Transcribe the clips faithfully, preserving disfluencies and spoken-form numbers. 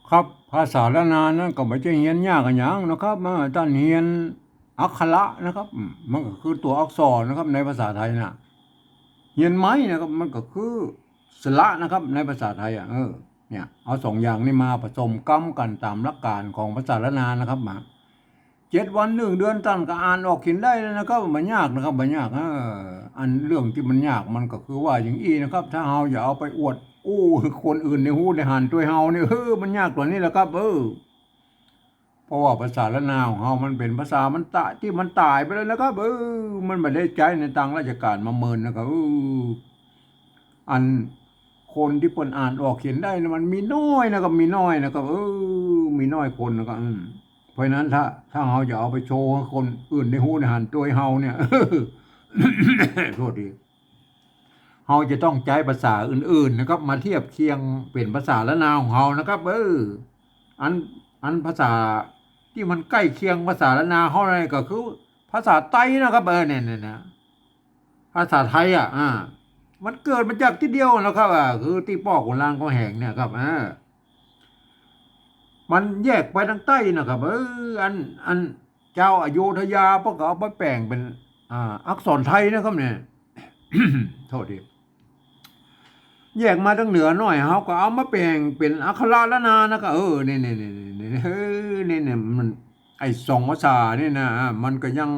ครับ ภาษาล้านนานั้นก็บ่ใจ้เฮียนยากอะหยังนะครับ เออ ต้านเฮียนอักขระนะครับ อืม มันก็คือตั๋วอักษรนะครับ ในภาษาไทยน่ะ เฮียนไม้นะครับ มันก็คือสระนะครับ ในภาษาไทยอะ เออ เนี่ย เอาสองอย่างนี้มาผสมกำกั๋นต๋ามหลักการของภาษาล้านนานะครับ มา เจ็ดวันนึ่งเดือนต้านก็อ่านออกเขียนได้แล้วนะครับ บ่ยากนะครับ บ่ยาก เออ อันเรื่องตี้มันยากมันก็คือว่าอย่างอี้นะครับ ถ้าเฮาจะเอาไปอวดอู้หื้อคนอื่นได้ฮู้ได้หันตวยเฮาเนี่ย เออ มันยากตั๋วนี้แหละครับ เออ เพราะว่าภาษาล้านนาของเฮามันเป๋นภาษามันตะ ตี้มันต๋ายไปแล้วนะครับ เออ มันบ่ได้ใจ๊ในตางราชก๋านมาเมินนะครับ เออ อันคนตี้เปิ้นอ่านออกเขียนได้นะ มันมีน้อยนะครับ มีน้อยนะครับ เออ มีน้อยคนนะครับ อืม เพราะฉะนั้นถ้า ถ้าเฮาจะเอาไปโชว์หื้อคนอื่นได้ฮู้ได้หันตวยเฮาเนี่ย โทษที เฮาจะต้องใจ๊ภาษาอื่นๆ นะครับ มาเทียบเคียงเป๋นภาษาล้านนาของเฮานะครับ เออ อัน อันภาษาตี้มันใก้เคียงภาษาล้านนาเฮานั่นก็คือภาษาไตนะครับ เออ เนี่ย เนี่ย เนี่ย ภาษาไตอะ อ่า มันเกิดมาจากตี้เดียวนะครับ อ่า คือตี้ป้อขุนรามคำแหงเนี่ยครับ อ่า มันแยกไปตางใต้นะครับ เออ อัน อัน จาวอโยธยาเปิ้นก็เอาไปแป๋งเป๋น อ่า อักษรไตยนะครับเนี่ย โทษที แยกมาตางเหนือหน้อย เฮาก็เอามาแป๋งเป๋นอักขระล้านนานะครับ เออ นี่ นี่ นี่ นี่ เออ นี่ นี่ มัน ไอ้สองภาษานี่นะ มันก็ยัง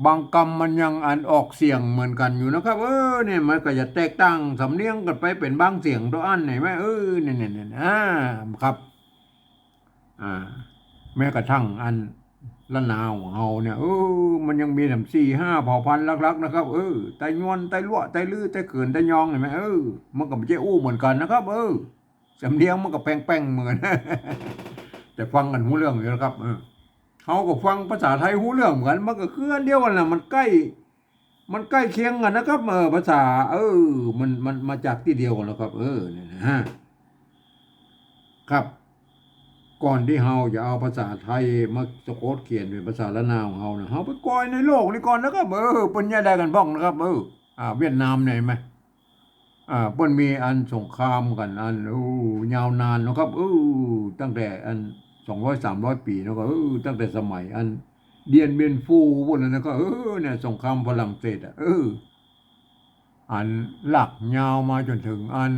บางกำมันยังอันออกเสียงเหมือนกั๋นอยู่นะครับ เออ เนี่ย มันก็จะแตกต่างสำเนียงกั๋นไปเป๋นบางเสียงเต้าอั้น หันก่อ เออ เนี่ย เนี่ย เนี่ย อ่า ครับ อ่า แม้กระทั่งอันล้านนาของเฮาเนี่ย เออ มันยังมีแหมสี่ห้าเผ่าพันธุ์หลักๆ นะครับ เออ ไตยวน ไตลัว ไตลื้อ ไตเขิน ไตยอง หันก่อ เออ มันก็บ่ใจ้อู้เหมือนกั๋นนะครับ เออ สำเนียงมันก็แป้งๆ เหมือนกั๋น แต่ฟังกั๋นฮู้เรื่องอยู่นะครับ เออ เฮาก็ฟังภาษาไตยฮู้เรื่องเหมือนกั๋น มันก็คืออันเดียวกั๋นน่ะ มันใก้ มันใก้เคียงกั๋นนะครับ เออ ภาษา เออ มัน มันมาจากตี้เดียวกั๋นแล้วครับ เออ เนี่ยนะฮะ ครับ ก่อนตี้เฮาจะเอาภาษาไตยมาสะกดเขียนเป๋นภาษาล้านนาของเฮานะ เฮาไปก่อยในโลกนี้ก่อนนะครับ เออ เปิ้นเยียะได้กั๋นพ่องนะครับ เออ อ่า เวียดนามเนี่ยหันก่อ อ่า เปิ้นมีอันสงครามกั๋นอัน โอ้ ยาวนานนะครับ เออ ตั้งแต่อันสองร้อยสามร้อยปี๋นะครับ เออ ตั้งแต่สมัยอันเดียนเบียนฟู่ปู๊นแล้วนะครับ เออ เนี่ย สงครามฝรั่งเศสอะ เออ อันลากยาวมาจ๋นเถิงอัน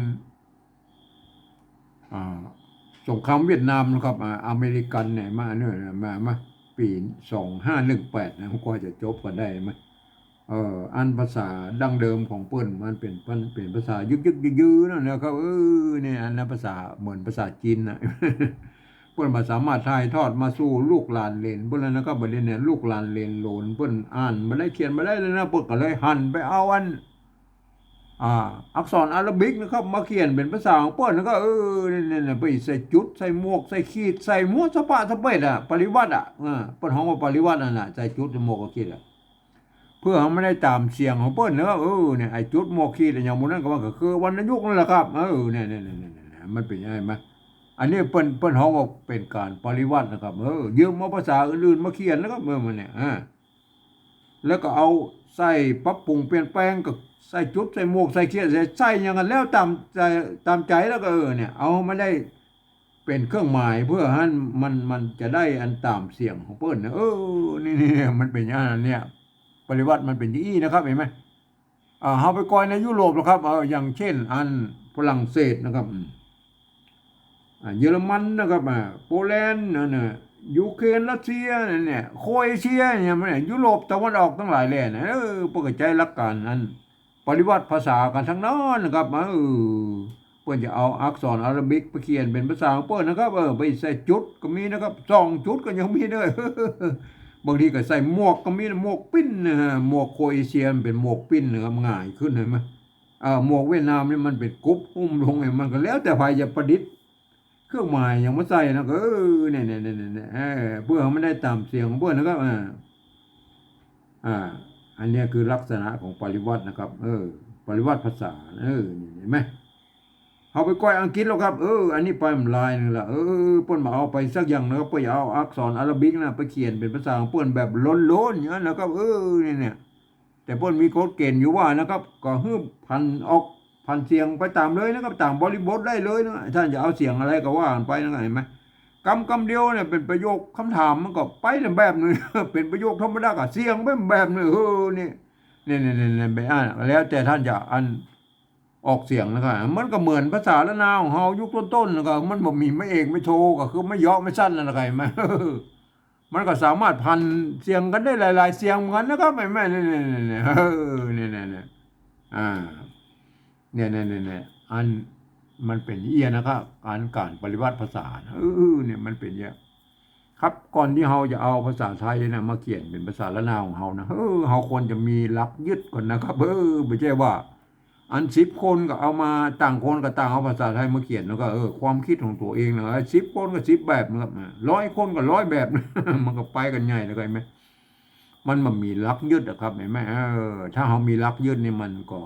อ่า สงครามเวียดนามนะครับ อ่า อเมริกันเนี่ยมาเนี่ย มา มา ปี๋สองห้าหนึ่งแปดนะ กว่าจะจบกั๋นได้หันก่อ เออ อันภาษาดั้งเดิมของเปิ้นมันเป๋น มันเป๋นภาษายึกๆ ยื้อๆ นั่นนะครับ เออ เนี่ย อันนั้นภาษาเหมือนภาษาจีนน่ะ เปิ้นบ่สามารถถ่ายทอดมาสู่ลูกหลานเหลนเปิ้นแล้วนะครับ บัดนี้เนี่ย ลูกหลานเหลนโหลนเปิ้นอ่านบ่ได้เขียนบ่ได้แล้วนะ เปิ้นก็เลยหันไปเอาอัน อ่า อักษรอาราบิกนะครับ มาเขียนเป๋นภาษาของเปิ้น แล้วก็ เออ เนี่ย เนี่ย เนี่ย ไปใส่จุด ใส่หมวก ใส่ขีด ใส่หัวสะปะสะเปดอะ ปริวรรตอะ อ่า เปิ้นฮ้องว่าปริวรรตนั่นน่ะ ใส่จุด หมวกกับขีดอะ เปื้อหื้อมันได้ต๋ามเสียงของเปิ้นนะครับ เออ เนี่ย ไอ้จุด หมวก ขีด อะหยังหมู่นั้นก็ว่าก็คือวรรณยุกต์นั่นแหละครับ เออ เนี่ย เนี่ย เนี่ย เนี่ย เนี่ย มันเป๋นยังไงมะ อันนี้เปิ้น เปิ้นฮ้องว่าเป๋นก๋านปริวรรตนะครับ เออ ยืมเอาภาษาอื่นๆ มาเขียนนะครับ เออ มันเนี่ย อ่า แล้วก็เอาใส่ปรับปรุงเปลี่ยนแปลง ก็ใส่จุด ใส่หมวก ใส่เขียด ใส่ ใส่หยังกั๋นแล้วต๋ามใจ๋ ต๋ามใจ๋ แล้วก็ เออ เนี่ย เอามาได้เป๋นเครื่องหมาย เปื้อหื้อมัน มันจะได้อันต๋ามเสียงของเปิ้นนะ เออ นี่ นี่ มันเป๋นอย่างนั้นเนี่ย ปริวรรตมันเป๋นอย่างอี้นะครับ หันก่อ อ่า เฮาไปก่อยในยุโรปนะครับ เออ อย่างเช่น อันฝรั่งเศสนะครับ อืม อ่า เยอรมันนะครับ อ่า โปแลนด์นั่นน่ะ ยูเครน รัสเซียนั่นเนี่ย โครเอเชียเนี่ย มันเนี่ย ยุโรปตะวันออกตังหลายแหล่นะ เออ เปิ้นก็ใจ๊หลักก๋านอันปริวรรตภาษากั๋นตังนั้นนะครับ เออ เปิ้นจะเอาอักษรอาราบิกไปเขียนเป๋นภาษาของเปิ้นนะครับ เออ ไปใส่จุดก็มีนะครับ สองจุดก็ยังมีเน่อ บางทีก็ใส่หมวกก็มีนะ หมวกปิ้นนะฮะ หมวกโครเอเชียมันเป๋นหมวกปิ้นนะครับ หงายขึ้น หันก่อ เอ่อ หมวกเวียดนามนี่มันเป๋นกุบหุ้มลง มันก็แล้วแต่ใผจะประดิษฐ์เครื่องหมายหยังมาใส่นะ เออ เนี่ย เนี่ย เนี่ย เนี่ย เออ เปื้อหื้อมันได้ต๋ามเสียงของเปิ้นนะครับ อ่า อ่า อันเนี้ยคือลักษณะของปริวรรตนะครับ เออ ปริวรรตภาษา เออ เนี่ย หันก่อ เฮาไปก่อยอังกฤษแล้วครับ เออ อันนี้ไปมันลายนึ่งละ เออ เปิ้นบ่เอาไปสักอย่างนะครับ เปิ้นจะเอาอักษรอาราบิกนะ ไปเขียนเป๋นภาษาของเปิ้นแบบโหลนๆ อย่างนั้นนะครับ เออ เนี่ย เนี่ย แต่เปิ้นมีกฎเกณฑ์อยู่ว่านะครับ ก็หื้อผันออก ผันเสียงไปต๋ามเลยนะครับ ต๋ามบริบทได้เลยนะ ท่านจะเอาเสียงอะไรก็ว่ากั๋นไปนะ เห็นไหม กำกำเดียวเนี่ยเป๋นประโยคกำถามมันก็ไปแบบนึ่ง เป๋นประโยคธรรมดาก็เสียงไปแบบนึ่ง เออ นี่ นี่ นี่ นี่ นี่ ไปอ่าน แล้วแต่ท่านจะอันออกเสียงนะครับ มันก็เหมือนภาษาล้านนาของเฮายุคต้นๆ นะครับ มันบ่มีไม้เอกไม้โท ก็คือไม้เยาะไม้สั้นนั่นแหละครับ มันก็สามารถผันเสียงกั๋นได้หลายๆ เสียงเหมือนกั๋นนะครับ ไอ้แม่ นี่ นี่ นี่ นี่ เออ นี่ นี่ นี่ อ่า เนี่ย เนี่ย เนี่ย เนี่ย อันมันเป๋นเอี้ยนะครับ อันก๋านปริวัติภาษานะ เออ เนี่ย มันเป๋นเอี้ย ครับ ก่อนตี้เฮาจะเอาภาษาไทยนะมาเขียนเป๋นภาษาล้านนาของเฮานะ เออ เฮาควรจะมีหลักยึดก่อนนะครับ เออ บ่ใจ้ว่า อันสิบคนก็เอามา ต่างคนก็ต่างเอาภาษาไทยมาเขียน แล้วก็ เออ ความคิดของตั๋วเองนะ สิบคนก็สิบแบบนะครับ ร้อยคนก็ร้อยแบบ มันก็ไปกั๋นใหญ่แล้ว เห็นไหม มันบ่มีหลักยึดอะครับ เห็นไหม เออ ถ้าเฮามีหลักยึดนี่มันก็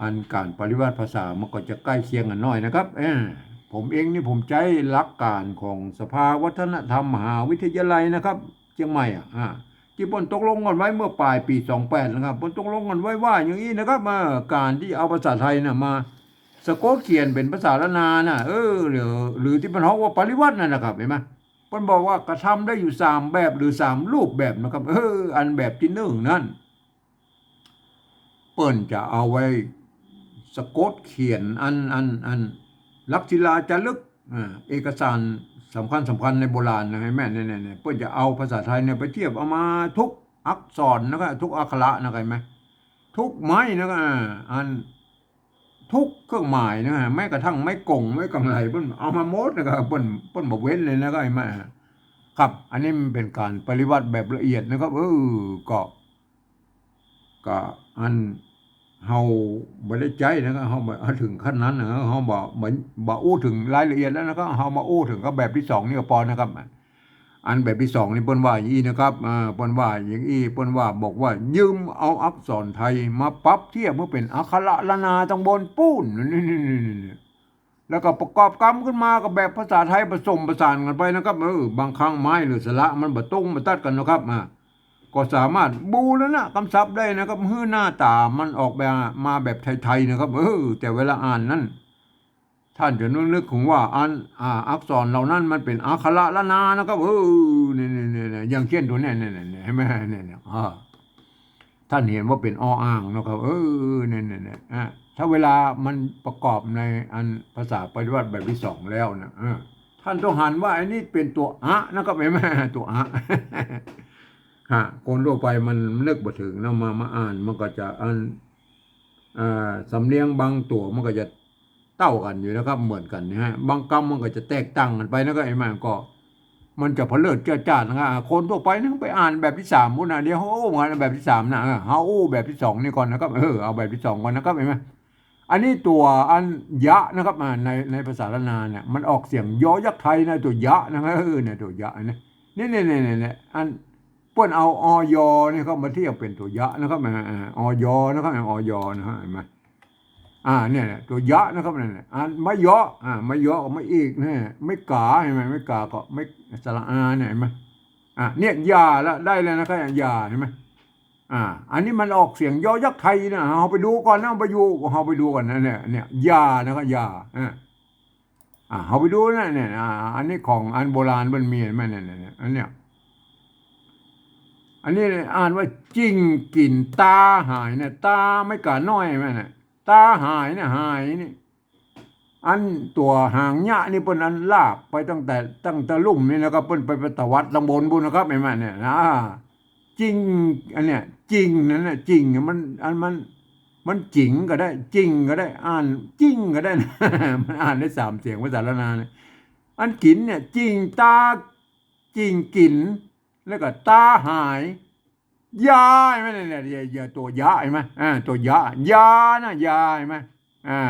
อันก๋านปริวัติภาษามันก็จะใก้เคียงกั๋นหน้อยนะครับ เออ ผมเองนี่ผมใจ๊หลักก๋านของสภาวัฒนธรรมมหาวิทยาลัยนะครับ เจียงใหม่อะ อ่า ตี้เปิ้นตกลงกั๋นไว้เมื่อป๋ายปี๋สองแปดนะครับ เปิ้นตกลงกั๋นไว้ว่าอย่างอี้นะครับ เออ ก๋านตี้เอาภาษาไทยน่ะมาสะกดเขียนเป๋นภาษาล้านนาน่ะ เออ หรือ หรือตี้เปิ้นฮ้องว่าปริวัตินั่นนะครับ เห็นไหม เปิ้นบอกว่ากระทำได้อยู่สามแบบหรือสามรูปแบบนะครับ เออ อันแบบตี้นึ่งนั้น เปิ้นจะเอาไว้สะกดเขียนอัน อัน อัน หลักศิลาจารึก อ่า เอกสารสำคัญสำคัญในโบราณนะ เห็นไหม เนี่ย เนี่ย เนี่ย เปิ้นจะเอาภาษาไทยเนี่ยไปเทียบเอามาทุกอักษรนะครับ ทุกอักขระนะครับ เห็นไหม ทุกไม้นะครับ อ่า อัน ทุกเครื่องหมายนะ แม้กระทั่งไม้กง ไม้กังไหล เปิ้นเอามาหมดนะครับ เปิ้น เปิ้นบ่เว้นเลยนะครับ เห็นไหม ครับ อันนี้มันเป๋นก๋านปริวัติแบบละเอียดนะครับ เออ ก็ ก็อันเฮาบ่ได้ใจ๊นะครับ เฮาบ่ เฮาบ่เถิงขั้นนั้นนะ เฮาบ่ บ่ บ่อู้เถิงรายละเอียดแล้วนะครับ เฮามาอู้เถิงกับแบบตี้สองนี่ก็ปอนะครับ อันแบบตี้สองนี่เปิ้นว่าอย่างอี้นะครับ อ่า เปิ้นว่าอย่างอี้ เปิ้นว่าบอกว่ายืมเอาอักษรไทยมาปรับเทียบหื้อเป๋นอักขระล้านนาตังบนปู้น นี่ นี่ นี่ นี่ นี่ แล้วก็ประกอบกำขึ้นมากับแบบภาษาไทยผสมผสานกั๋นไปนะครับ เออ บางครั้งไม้หรือสระมันบ่ตรงบ่ตัดกั๋นนะครับ อ่า ก็สามารถบูรณะกำศัพท์ได้นะครับ หื้อหน้าต๋ามันออกแบบมาแบบไทยๆ นะครับ เออ แต่เวลาอ่านนั้น ท่านจะนึก นึกถึงว่าอัน อ่า อักษรเหล่านั้นมันเป๋นอักขระล้านนานะครับ เออ เนี่ย เนี่ย เนี่ย เนี่ย อย่างเช่นตั๋วเนี่ย เนี่ย เนี่ย เนี่ย เห็นไหม เนี่ย เนี่ย อ่า ท่านเห็นว่าเป๋นออ่างนะครับ เออ เนี่ย เนี่ย เนี่ย อ่ะ ถ้าเวลามันประกอบในอันภาษาปริวัติแบบตี้สองแล้วนะ เออ ท่านต้องหันว่าอันนี้เป๋นตั๋วอะนะครับ เห็นไหม ตั๋วอะ ฮะ คนทั่วไปมันนึกบ่เถิงนะ มา มาอ่านมันก็จะอัน อ่า สำเนียงบางตั๋วมันก็จะเต้ากั๋นอยู่นะครับ เหมือนกั๋นนะฮะ บางกำมันก็จะแตกต่างกั๋นไปนะครับ เห็นไหม ก็ มันจะเผลิดเจื้อจ้านนะครับ คนทั่วไปนะไปอ่านแบบตี้สามปู้นนะ เดี๋ยวเฮาอู้กั๋นแบบตี้สามนะ เออ เฮาอู้แบบตี้สองนี่ก่อนนะครับ เออ เอาแบบตี้สองก่อนนะครับ เห็นไหม อันนี้ตั๋วอันยะนะครับ อ่า ใน ในภาษาล้านนาเนี่ย มันออกเสียงยอยักษ์ไทยนะ ตั๋วยะนะครับ เออ เนี่ย ตั๋วยะนะ เนี่ย เนี่ย เนี่ย เนี่ย อัน เปิ้นเอา อย นี่เข้ามาเทียบเป๋นตั๋วยะนะครับ อ่า อ่า อย นะครับ อย นะครับ เห็นไหม อ่า เนี่ย ตั๋วยะนะครับ เนี่ย อ่านไม้เยาะ อ่า ไม้เยาะกับไม้อีกเนี่ย ไม้กา เห็นไหม ไม้กากับไม้สระอาเนี่ย เห็นไหม อ่า เนี่ย ยาละ ได้แล้วนะครับ ยา เห็นไหม อ่า อันนี้มันออกเสียงยอยักษ์ไทยนะ เฮาไปดูก่อนนะ เฮาไปดู เฮาไปดูก่อนนะ เนี่ย เนี่ย ยา นะครับ ยา อ่า อ่า เฮาไปดูนะ เนี่ย อ่า อันนี้ของอันโบราณเปิ้นมี เห็นไหม เนี่ย เนี่ย เนี่ย อันเนี้ย อันนี้อ่านว่า จิ่งกิ๋นตาหายเนี่ย ตาไม้กาน้อย เห็นไหมเนี่ย ตาหายเนี่ย หายนี่ อันตั๋วหางยะนี่เปิ้นอันลากไปตั้งแต่ ตั้งแต่ลุ่มนี่นะครับ เปิ้นไป ไปตวัดตังบนปู้นนะครับ เห็นไหมเนี่ย อ่า จิ่ง อันเนี้ย จิ่งนั่นน่ะ จิ่ง มัน อันมัน มันจิ๋งก็ได้ จิ่งก็ได้ อ่านจิ่งก็ได้นะ มันอ่านได้สามเสียง ภาษาล้านนาเนี่ย อันกิ๋นเนี่ย จิ่งตา จิ่งกิ๋น แล้วก็ตาหาย ยา เห็นไหมเนี่ย เนี่ย เนี่ย ตั๋วยะ เห็นไหม อ่า ตั๋วยะ ยานะ ยา เห็นไหม อ่า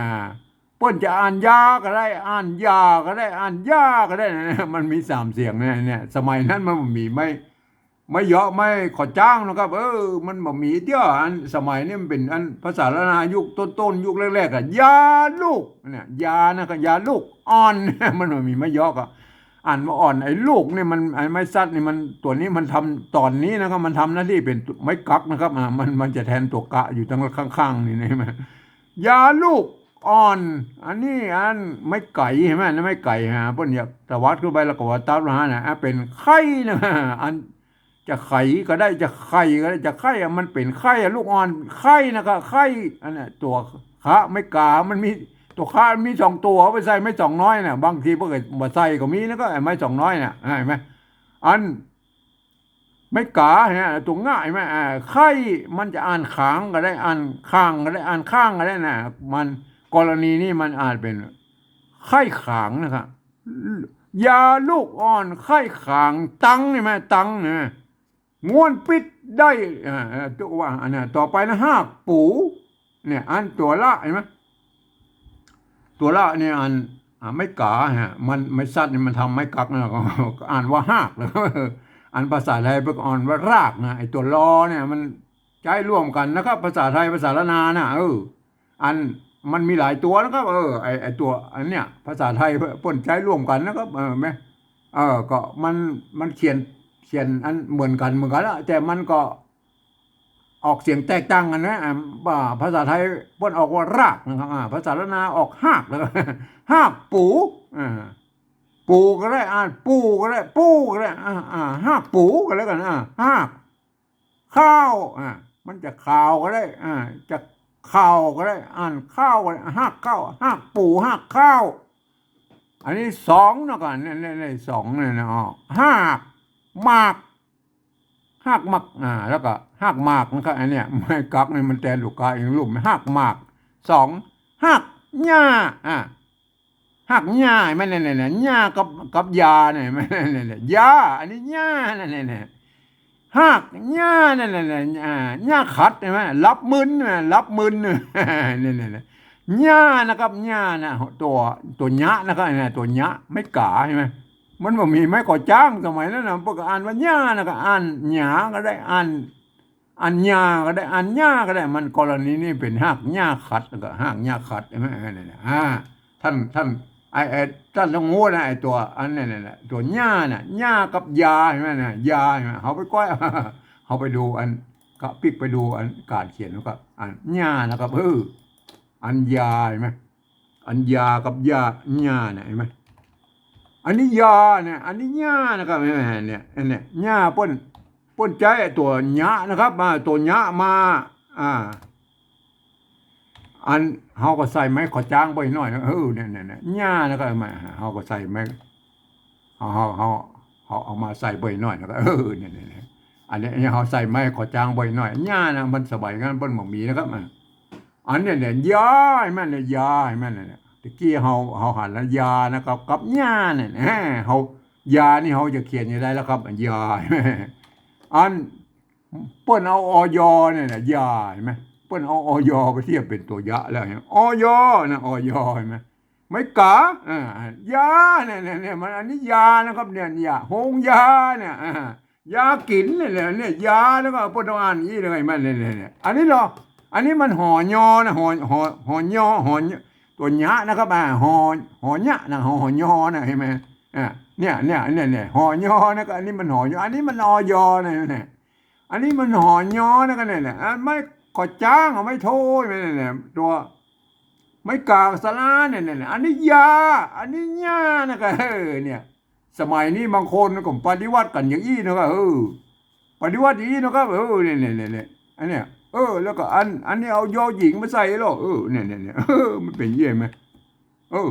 เปิ้นจะอ่านยาก็ได้ อ่านยาก็ได้ อ่านยาก็ได้นะ มันมีสามเสียงเนี่ย เนี่ย สมัยนั้นมันบ่มีไม้ ไม้เยาะ ไม้ขอจ้างนะครับ เออ มันบ่มีเตื้อ อันสมัยนี้มันเป๋นอันภาษาล้านนายุคต้นๆ ยุคแรกๆ อะ ยาลูก เนี่ย ยานะ ก็ยาลูกอ่อน มันบ่มีไม้เยาะอะ อ่านว่าอ่อน ไอ้ลูกนี่มัน ไอ้ไม้สัตว์นี่มัน ตั๋วนี้มันทำ ต๋อนนี้นะครับ มันทำหน้าตี้เป๋นไม้กั๊กนะครับ อ่า มัน มันจะแทนตั๋วกะอยู่ตางข้างๆ นี่นะ เห็นไหม ยาลูกอ่อน อันนี้อันไม้ไก่เห็นไหม อันไม้ไก่ฮะ เปิ้นอยากตวัดขึ้นไปแล้วก็ว่าตัดมานะ อ่ะ เป๋นไข้นะ อันจะไข้ก็ได้ จะไข่ก็ได้ จะไข้อะ มันเป๋นไข้อะ ลูกอ่อนไข้นะ ก็ไข้ อันเนี้ย ตั๋วคะไม้กา มันมีตั๋วคะมันมีสองตั๋ว เอาไปใส่ไม้สองน้อยน่ะ บางทีเปิ้นก็บ่ใส่ก็มีนะ ก็ไอ้ไม้สองน้อยน่ะ เห็นไหม อัน ไม้กาเนี่ย ตั๋วงะ เห็นไหม อ่า ไข้ มันจะอ่านขางก็ได้ อ่านข้างก็ได้ อ่านข้างก็ได้นะ มัน กรณีนี้มันอ่านเป๋นไข้ขางนะครับ ยาลูกอ่อนไข้ขาง ตัง เห็นไหม ตังเนี่ย ง้วนปิ๊ดได้ อ่า อ่า ตั๋ว อันนั้น ต่อไปนะ ฮากปู เนี่ย อันตั๋วละ เห็นไหม ตั๋วละเนี่ย อัน อ่า ไม้กาฮะ มัน ไม้สัตว์เนี่ยมันทำไม้กักนะ ก็ ก็อ่านว่าฮาก แล้ว อันภาษาไทยเปิ้นอ่านว่ารากนะ ไอ้ตั๋วลอเนี่ยมันใจ๊ร่วมกั๋นนะครับ ภาษาไทย ภาษาล้านนาน่ะ เออ อัน มันมีหลายตั๋วนะครับ เออ ไอ้ ไอ้ตั๋ว อันเนี้ย ภาษาไทยเปิ้นใจ๊ร่วมกั๋นนะครับ เออ แม่ เออ ก็มัน มันเขียน เขียนอันเหมือนกั๋น เหมือนกั๋นละ แต่มันก็ออกเสียงแตกต่างกั๋นนะ อ่า ภาษาไทยเปิ้นออกว่ารากนะครับ อ่า ภาษาล้านนาออกฮาก แล้วก็ ฮากปู อ่า ปูก็ได้ อ่านปูก็ได้ ปูก็ได้ อ่า อ่า ฮากปูก็แล้วกั๋น อ่า ฮาก ข้าว อ่า มันจะข่าวก็ได้ อ่า จะข่าวก็ได้ อ่านข้าวก็ได้ ฮากข้าว ฮากปู ฮากข้าว อันนี้สองนะก่อน เนี่ย เนี่ย เนี่ย สองเนี่ยนะ อ๋อ ฮาก หมาก ฮากหมาก อ่า แล้วก็ฮากหมากนะครับ อันเนี้ย ไม้กักนี่มันแตนลูกกาเองลูก ฮากหมาก สอง ฮากหญ้า อ่า ฮากหญ้า แม่น เนี่ย เนี่ย เนี่ย หญ้ากับ กับยาเนี่ย แม่น เนี่ย เนี่ย หญ้า อันนี้หญ้า นั่น เนี่ย เนี่ย ฮากหญ้า นั่น เนี่ย เนี่ย อ่า หญ้าขัด เห็นไหม หลับมึน เห็นไหม หลับมึน เนี่ย เนี่ย เนี่ย หญ้านะครับ หญ้านะ ตั๋ว ตั๋วหยะนะครับ เนี่ย ตั๋วหยะ ไม้ก๋า เห็นไหม มันบ่มีไม้ก่อจ๊าง สมัยนั้นน่ะ เปิ้นก็อ่านว่าหญ้านะ ก็อ่านหญ้าก็ได้ อ่าน อ่านหญ้าก็ได้ อ่านหญ้าก็ได้ มันกรณีนี้เป๋นฮากหญ้าขัด แล้วก็ฮากหญ้าขัด เห็นไหม เออ นั่นแหละ อ่า ต้าน ต้าน ไอ้ ไอ้ ต้านต้องฮู้นะ ไอ้ตั๋ว อันนั้นน่ะ ตั๋วหญ้าน่ะ หญ้ากับยา เห็นไหมน่ะ ยา เห็นไหม เฮาไปก้อย เฮาไปดูอัน ก็ปิ๊กไปดูอันก๋านเขียนก็ อันหญ้านะครับ เออ อันยา เห็นไหม อันยากับหญ้า หญ้าน่ะ เห็นไหม อันนี้ยาเนี่ย อันนี้หญ้านะครับ เห็นไหม เนี่ย อันเนี้ย หญ้าเปิ้น เปิ้นใจ๊ตั๋วหยะนะครับ อ่า ตั๋วหยะมา อ่า อัน เฮาก็ใส่ไม้ขอจ๊างไปหน่อยนะ เออ เนี่ย เนี่ย เนี่ย หญ้านะครับ มา เฮาก็ใส่ไม้ เฮา เฮา เฮา เฮาเอามาใส่ไปหน่อยนะครับ เออ เนี่ย เนี่ย เนี่ย อันนี้ อันนี้เฮาใส่ไม้ขอจ๊างไปหน่อย หญ้านะ มันสมัยนั้นเปิ้นบ่มีนะครับ อ่า อันเนี้ยเนี่ย ยา เห็นไหมเนี่ย ยา เห็นไหมเนี่ย ตะกี้เฮา เฮาหันแล้ว ยานะครับ กับหญ้าเนี่ย แหม เฮา ยานี่เฮาจะเขียนจะได้แล้วครับ ยา อัน เปิ้นเอา อย เนี่ยนะ ยา เห็นไหม เปิ้นเอา อย ไปเทียบเป๋นตั๋วหยะแล้วเนี่ย อย นะ อย เห็นไหม ไม้ก๋า อ่า ยา เนี่ย เนี่ย เนี่ย มัน อันนี้ยานะครับ เนี่ย เนี่ย โฮงยา เนี่ย อ่า ยากิ๋นเนี่ยแหละ เนี่ย ยา แล้วก็เปิ้นต้องอ่านอี้เลย มันเนี่ย เนี่ย เนี่ย อันนี้เหรอ อันนี้มัน หอย นะ หอ หอ หอย หอ ตั๋วหยะนะครับ อ่า หอ หอยะนะ หอ หอย นะ เห็นไหม อ่า เนี่ย เนี่ย เนี่ย เนี่ย หอย นะ ก็อันนี้มัน หอย อันนี้มัน อย นะ เนี่ย อันนี้มัน หอย นะ ก็เนี่ยแหละ อ่า ไม้ขอจ๊าง เอาไม้โท เนี่ย เนี่ย เนี่ย ตั๋ว ไม้ก๋าสะระ เนี่ย เนี่ย เนี่ย อันนี้ยา อันนี้หญ้านะ ก็ เออ เนี่ย สมัยนี้บางคนก็ปฏิวัติกั๋นอย่างอี้นะ ก็ เออ ปฏิวัติอย่างอี้นะ ก็ เออ เนี่ย เนี่ย เนี่ย เนี่ย อันเนี้ย เออ แล้วก็อัน อันนี้เอา ยอ หญิงมาใส่แล้ว เออ เนี่ย เนี่ย เนี่ย เออ มันเป๋นเยี่ยงไหม เออ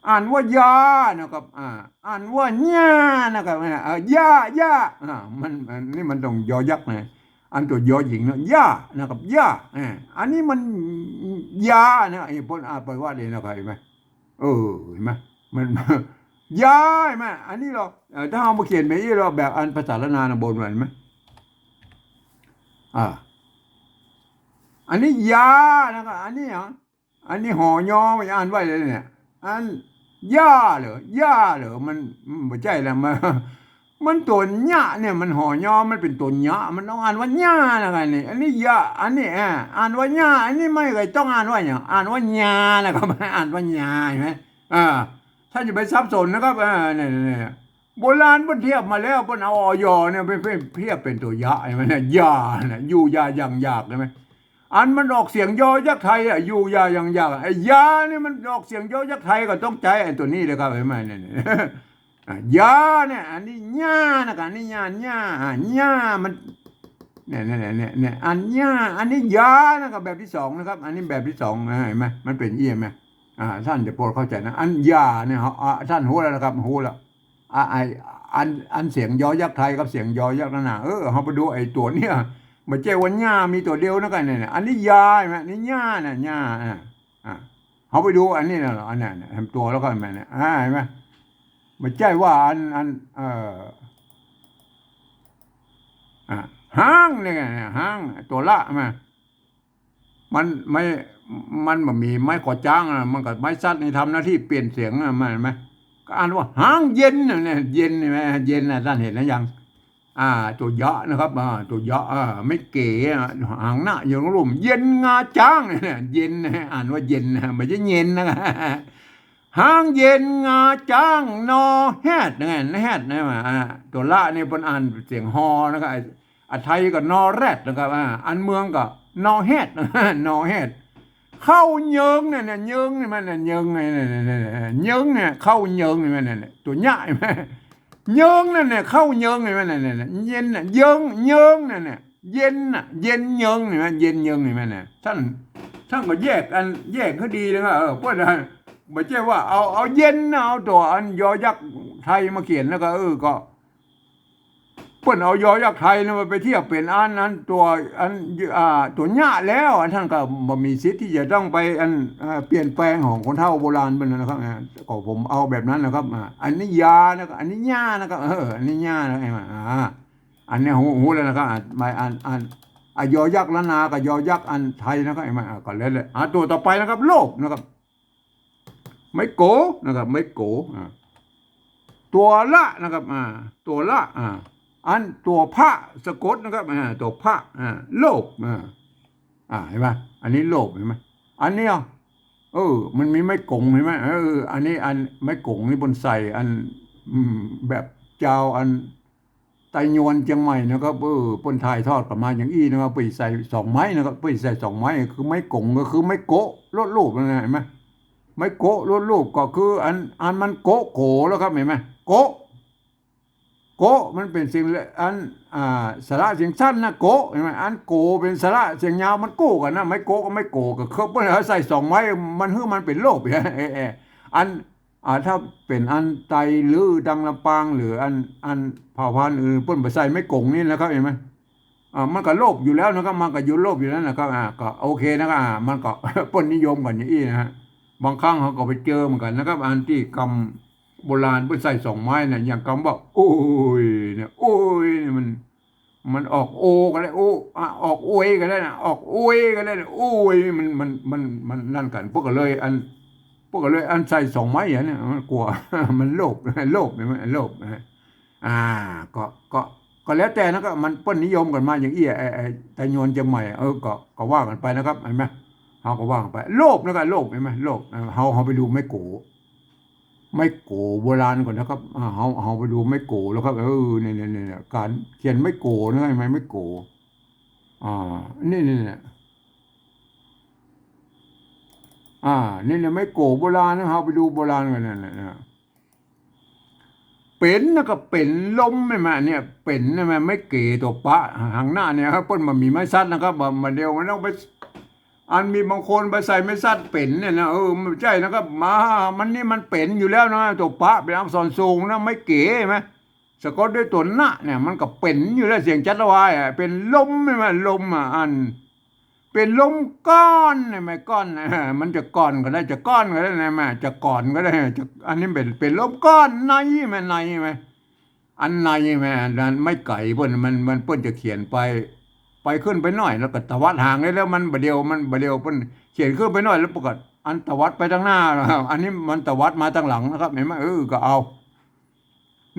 อ่านว่ายานะครับ อ่า อ่านว่าหญ้านะครับ เนี่ย เออ หญ้า หญ้า อ่า มัน อันนี้มันต้อง ยอ ยักษ์นะ อันตั๋ว ยอ หญิงนะ หญ้านะครับ หญ้า อ่า อันนี้มัน ยานะ ไอ้เปิ้นอ่านไปว่าเลยนะครับ เห็นไหม เออ เห็นไหม มัน ยา เห็นไหม อันนี้เหรอ เออ ถ้าเฮามาเขียนแบบอี้เหรอ แบบอันภาษาล้านนานะ บนว่า เห็นไหม อ่า อันนี้ยานะครับ อันนี้เหรอ อันนี้ หอย มันอ่านไว้เลยเนี่ย อัน หญ้าเหรอ หญ้าเหรอ มัน มันบ่ใจ้แล้ว มัน มันตั๋วหยะเนี่ย มัน หอย มันเป๋นตั๋วหยะ มันต้องอ่านว่าหญ้านะครับ นี่ อันนี้ยา อันนี้ อ่า อ่านว่าหญ้า อันนี้ไม่เคยต้องอ่านว่าหยัง อ่านว่าหญ้านะครับ อ่านว่าหญ้า เห็นไหม อ่า ต้านอย่าไปสับสนนะครับ อ่า เนี่ย เนี่ย เนี่ย โบราณเปิ้นเทียบมาแล้ว เปิ้นเอา อย เนี่ย ไป ไปเทียบเป๋นตั๋วหยะ เห็นไหมเนี่ย ยาเนี่ย อยู่ยาอย่างอยาก เห็นไหม อันมันออกเสียงยอยักษ์ไทยอะ อยู่อย่าอย่างอยากอะ ไอ้ยานี่มันออกเสียงยอยักษ์ไทย ก็ต้องใจ๊ไอ้ตั๋วนี้เลยครับ หันก่อ เนี่ย อ่ะ ยาเนี่ย อันนี้ญานะครับ อันนี้ญา ญา อ่ะ ญามัน เนี่ย เนี่ย เนี่ย เนี่ย อันญา อันนี้ยานะครับ แบบตี้สองนะครับ อันนี้แบบตี้สองนะ หันก่อ มันเป๋นอี้หันก่อ อ่า ต้านจะพอเข้าใจ๋นะ อันยาเนี่ย เฮา อ่า ต้านฮู้แล้วนะครับ ฮู้แล้ว อ่า ไอ้ อัน อันเสียงยอยักษ์ไทยกับเสียงยอยักษ์ล้านนา เออ เฮาไปดูไอ้ตั๋วเนี่ย บ่ใจ้ว่าญามีตั๋วเดียวนะครับ เนี่ย เนี่ย อันนี้ยาหันก่อ อันนี้ญาน่ะ ญา อ่ะ อ่ะ เฮาไปดูอันนี้นะ อันนั้นน่ะ หันตั๋วแล้วก็หันก่อ เนี่ย อ่า หันก่อ บ่ใจ้ว่าอัน อัน เอ่อ อ่ะ ฮ้างเนี่ย ฮ้าง ตั๋วละหันก่อ มัน ไม้ มันบ่มีไม้ขอจ๊างอะ มันก็ไม้สัตว์นี่ทำหน้าตี้เปลี่ยนเสียงอะ หันก่อ ก็อ่านว่าฮ้างเย็นน่ะ เนี่ย เย็นหันก่อ เย็นน่ะ ต้านหันก่อยัง อ่า ตั๋วยะนะครับ อ่า ตั๋วยะ อ่า ไม้เก๋อะ หางหน้ายังลุ่ม เย็นงาจ๊างเนี่ย เย็นนะ อ่านว่าเย็นนะ บ่ใจ้เย็นนะ ฮ้างเย็นงาจ๊างนอแฮด ไง แฮดนะ อ่า ตั๋วละเนี่ยเปิ้นอ่านเสียงฮอนะครับ ไอ้ อ่ะ ไทยก็นอแรดนะครับ อ่า อันเมืองก็นอแฮด นอแฮด เข้าเยิงเนี่ย เนี่ย เยิงนี่มันเนี่ย เยิงเนี่ย เนี่ย เนี่ย เนี่ย เยิงเนี่ย เข้าเยิงนี่มันเนี่ย ตั๋วยะหันก่อ เยิงนั่นเนี่ย เข้าเยิงหันก่อ เนี่ย เนี่ย เนี่ย เย็นน่ะ เยิง เยิงนั่นเนี่ย เย็นน่ะ เย็นเยิงหันก่อ เย็นเยิงหันก่อ เนี่ย ต้าน ต้านก็แยกอัน แยกหื้อดีนะครับ เออ เปิ้นน่ะ บ่ใจ้ว่าเอา เอาเย็นนะ เอาตั๋วอันยอยักษ์ไทยมาเขียนแล้วก็ เออ ก็ เปิ้นเอายอยักษ์ไทยเนี่ยมาไปเทียบเป๋นอัน อันตั๋ว อัน อ่า ตั๋วยะแล้ว อันต้านก็บ่มีสิทธิ์ตี้จะต้องไปอัน อ่า เปลี่ยนแปลงของคนเฒ่าโบราณเปิ้นนะครับ อ่า ก็ผมเอาแบบนั้นนะครับ อ่า อันนี้ยานะครับ อันนี้ญานะครับ เออ อันนี้ญานะ หันก่อ อ่า อันนี้ฮู้ ฮู้แล้วนะครับ อ่า มาอัน อัน อ่ะ ยอยักษ์ล้านนากับยอยักษ์อันไทยนะครับ หันก่อ อ่า ก็แล้วแหละ อ่า ตั๋วต่อไปนะครับ โลภนะครับ ไม้โก๋นะครับ ไม้โก๋ อ่า ตั๋วละนะครับ อ่า ตั๋วละ อ่า อันตั๋วพะสะกดนะครับ อ่า ตั๋วพะ อ่า โลภ อ่า อ่า หันก่อ อันนี้โลภ หันก่อ อันเนี้ย เออ มันมีไม้ก๋ง หันก่อ เออ อันนี้อันไม้ก๋งนี่เปิ้นใส่อัน อืม แบบจาวอัน ไตยวนเจียงใหม่นะครับ เออ เปิ้นถ่ายทอดกั๋นมาอย่างอี้นะครับ เปิ้นใส่สองไม้นะครับ เปิ้นใส่สองไม้ คือไม้ก๋งก็คือไม้โกะลดโลภนั่นแหละ หันก่อ ไม้โกะลดโลภก็คืออัน อันมันโกะโกแล้วครับ หันก่อ โกะ โกะมันเป๋นเสียงละ อัน อ่า สระเสียงสั้นนะ โกะ หันก่อ อันโกะเป๋นสระเสียงยาว มันกู้กั๋นนะ ไม้โกะกับไม้โกะ ก็คือเปิ้นเอาใส่สองไม้ มันหื้อมันเป๋นโลภ เออ เออ อัน อ่า ถ้าเป๋นอันไตหรือตังลำปางหรืออัน อันเผ่าพันธุ์อื่น เปิ้นบ่ใส่ไม้ก๋งนี่นะครับ หันก่อ อ่า มันก็โลภอยู่แล้วนะครับ มันก็อยู่โลภอยู่แล้วนะครับ อ่า ก็โอเคนะครับ อ่า มันก็ เปิ้นนิยมกั๋นอย่างอี้นะฮะ บางครั้งเฮาก็ไปเจอเหมือนกั๋นนะครับ อันตี้กำโบราณเปิ้นใส่สองไม้เนี่ย อย่างกำว่า โอ้ย เนี่ย โอ้ย เนี่ยมัน มันออกโอก็ได้ โอ อ่ะ ออกโอยก็ได้นะ ออกโอยก็ได้นะ โอ้ย มัน มัน มัน มันนั่นกั๋น เปิ้นก็เลยอัน เปิ้นก็เลยอันใส่สองไม้อะเนี่ย มันกั๋ว มันโลภ โลภ หันก่อ โลภนะฮะ อ่า ก็ ก็ ก็แล้วแต่นะ ก็มันเปิ้นนิยมกั๋นมาอย่างอี้ ไอ้ ไอ้ไตยวนเจียงใหม่ เออ ก็ ก็ว่ากั๋นไปนะครับ หันก่อ เฮาก็ว่ากั๋นไป โลภนะครับ โลภ หันก่อ โลภ เฮา เฮาไปดูไม้โก๋ ไม้โก๋โบราณก่อนนะครับ อ่า เฮา เฮาไปดูไม้โก๋แล้วครับ เออ เนี่ย เนี่ย เนี่ย เนี่ย ก๋านเขียนไม้โก๋นะ หันก่อ ไม้โก๋ อ่า นี่ นี่ เนี่ย อ่า นี่ เนี่ย ไม้โก๋โบราณนะ เฮาไปดูโบราณก่อน นั่นแหละนะ เป๋นนะครับ เป๋นลมหันก่อ เนี่ย เป๋นหันก่อ ไม้เก๋ตั๋วปะ หางหน้าเนี่ยครับ เปิ้นบ่มีไม้สัตว์นะครับ บ่า บ่าเดี่ยวมันต้องไป อันมีบางคนไปใส่ไม้สัตว์เป๋นเนี่ยนะ เออ มันบ่ใจ้นะครับ มา มันนี่มันเป๋นอยู่แล้วนะ ตั๋วปะเป๋นอักษรสูงนะ ไม้เก๋หันก่อ สะกดด้วยตั๋วนะเนี่ย มันก็เป๋นอยู่แล้ว เสียงจั๊ดวายอะ เป๋นลมหันก่อ ลมอะ อัน เป๋นลมก้อนหันก่อ ก้อน มันจะก่อนก็ได้ จะก้อนก็ได้นะ แม่ จะก่อนก็ได้ จะ อันนี้เป๋น เป๋นลมก้อนในหันก่อ ในหันก่อ อันในหันก่อ อันนั้นไม้ไก๋เปิ้น มัน มันเปิ้นจะเขียนไป ไปขึ้นไปหน้อย แล้วก็ตวัดหางได้แล้ว มันบ่าเดี่ยว มันบ่าเดี่ยวเปิ้นเขียนขึ้นไปหน้อย แล้วปรากฏอันตวัดไปตังหน้านะครับ อันนี้มันตวัดมาตังหลังนะครับ หันก่อ เออ ก็เอา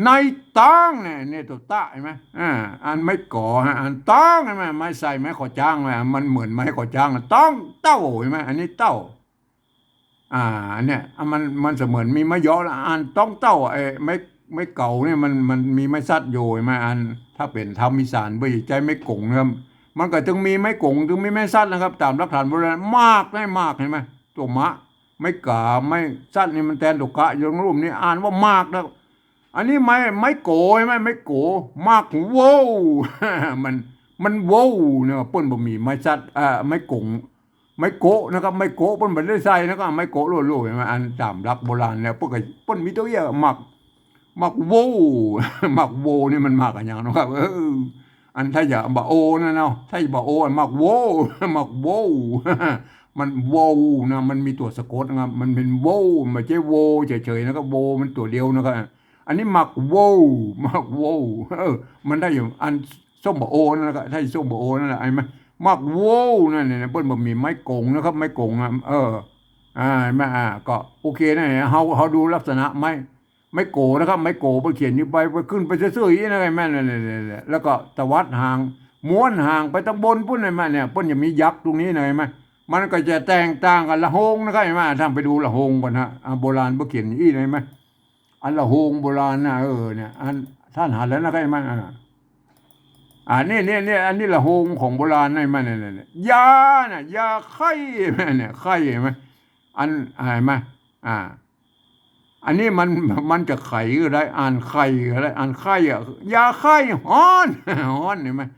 ในตางเนี่ย เนี่ยตั๋วตะหันก่อ อ่า อันไม้ก๋อฮะ อันตางหันก่อ ไม้ใส่ไม้ขอจ๊างหันก่อ มันเหมือนไม้ขอจ๊าง ตางเต้าหันก่อ อันนี้เต้า อ่า อันเนี้ย อ่ะ มัน มันเสมือนมีไม้เยาะละ อันตางเต้า ไอ้ไม้ ไม้เก๋าเนี่ย มัน มันมีไม้สัตว์อยู่หันก่อ อัน ถ้าเป๋นธรรมอีสาน บ่ใจ้ไม้ก๋งนะครับ มันก็จึงมีไม้ก๋ง จึงมีไม้สัตว์นะครับ ต๋ามหลักฐานโบราณ หมาก ไม้หมาก หันก่อ ไม้ก๋า ไม้สัตว์นี่มันแตนตั๋วกะ อยู่ตรงลุ่มนี่อ่านว่าหมากนะ อันนี้ไม้ ไม้โก๋ หันก่อ ไม้โก๋ หมากโว้ว มัน มันโว้วเนี่ย เปิ้นบ่มีไม้สัตว์ เอ่อ ไม้ก๋ง ไม้โก๋นะครับ ไม้โก๋ เปิ้นบ่ได้ใส่นะครับ ไม้โก๋โล่ๆ หันก่อ อันต๋ามหลักโบราณเนี่ย เปิ้นก็ เปิ้นมีตั๋วเอี้ย หมาก หมากโว้ว หมากโว้วนี่มันหมากอะหยังนะครับ เออ อันไทยจะบ่าโอนะเนาะ ไทยบ่าโอ หมากโว้ว หมากโว้ว มันโว้วนะ มันมีตั๋วสะกดนะครับ มันเป๋นโว้ว บ่ใจ้โวเฉยๆ นะครับ โวมันตั๋วเดียวนะครับ อันนี้หมากโว้ว หมากโว้ว เออ มันได้อยู่ อันส้มบ่าโอนั่นแหละครับ ไทยส้มบ่าโอนั่นแหละ หันก่อ หมากโว้วนั่นเนี่ย เปิ้นบ่มีไม้ก๋งนะครับ ไม้ก๋งอะ เออ อ่า หันก่อ อ่า ก็โอเคนะ เฮา เฮาดูลักษณะไม้ ไม้โก๋นะครับ ไม้โก๋ เปิ้นเขียนอยู่ไป ไปขึ้นไปซื่อๆ อี้นะ หันก่อ นั่นแหละ แล้วก็ตวัดหาง ม้วนหางไปตางบนปู๊น หันก่อ เนี่ย เปิ้นจะมียักษ์ตรงนี้นะ หันก่อ มันก็จะแตกต่างกับละโฮงนะครับ หันก่อ ต้านไปดูละโฮงก่อนฮะ อ่า โบราณเปิ้นเขียนอี้นะ หันก่อ อันละโฮงโบราณนะ เออ เนี่ย อันต้านหันแล้วนะครับ หันก่อ อ่า อ่า นี่ นี่ นี่ อันนี้ละโฮงของโบราณนะ หันก่อ เนี่ย เนี่ย เนี่ย ยาน่ะ ยาไข้ เนี่ย ไข้ หันก่อ อัน หันก่อ อ่า อันนี้มัน มันจะไขก็ได้ อ่านไข่ก็ได้ อ่านไข้อะ ยาไข้ฮ้อน ฮ้อน หันก่อ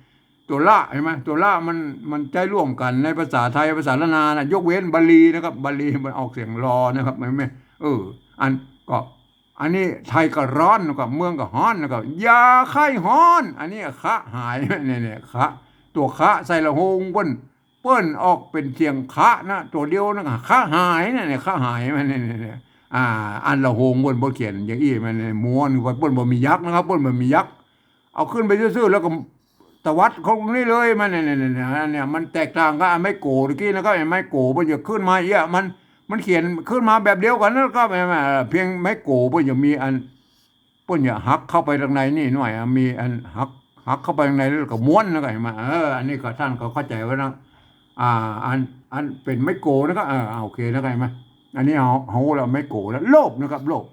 ตั๋วละ หันก่อ ตั๋วละมัน มันใจ๊ร่วมกั๋นในภาษาไทย ภาษาล้านนานะ ยกเว้นบาลีนะครับ บาลีมันออกเสียงลอนะครับ หันก่อ เออ อันก็ อันนี้ไทยก็ฮ้อนนะครับ เมืองก็ฮ้อนนะครับ ยาไข้ฮ้อน อันนี้คะหาย เนี่ย เนี่ย คะ ตั๋วคะใส่ละโฮงเปิ้น เปิ้นออกเป๋นเสียงคะนะ ตั๋วเดียวนะ คะหายนะ เนี่ย คะหายมัน เนี่ย เนี่ย เนี่ย อ่า อันละโฮงเปิ้นบ่เขียนอย่างอี้ มันเนี่ย ม้วนไป เปิ้นบ่มียักษ์นะครับ เปิ้นบ่มียักษ์ เอาขึ้นไปซื่อๆ แล้วก็ตวัดเข้าตรงนี้เลย มันเนี่ย เนี่ย เนี่ย เนี่ย มันแตกต่างกับอันไม้โก๋ตะกี้นะครับ ไอ้ไม้โก๋เปิ้นจะขึ้นมาอี้อะ มัน มันเขียนขึ้นมาแบบเดียวกั๋นนะครับ เพียงไม้โก๋เปิ้นจะมีอัน เปิ้นจะหักเข้าไปตางในนี่หน่อยอะ มีอันหัก หักเข้าไปตางในแล้วก็ม้วนนะครับ หันก่อ เออ อันนี้ก็ต้านก็เข้าใจ๋ไว้นะ อ่า อัน อันเป๋นไม้โก๋นะครับ เออ อ่า โอเคนะครับ หันก่อ อันนี้เฮา เฮาละไม้โก๋แล้ว โลภนะครับ โลภ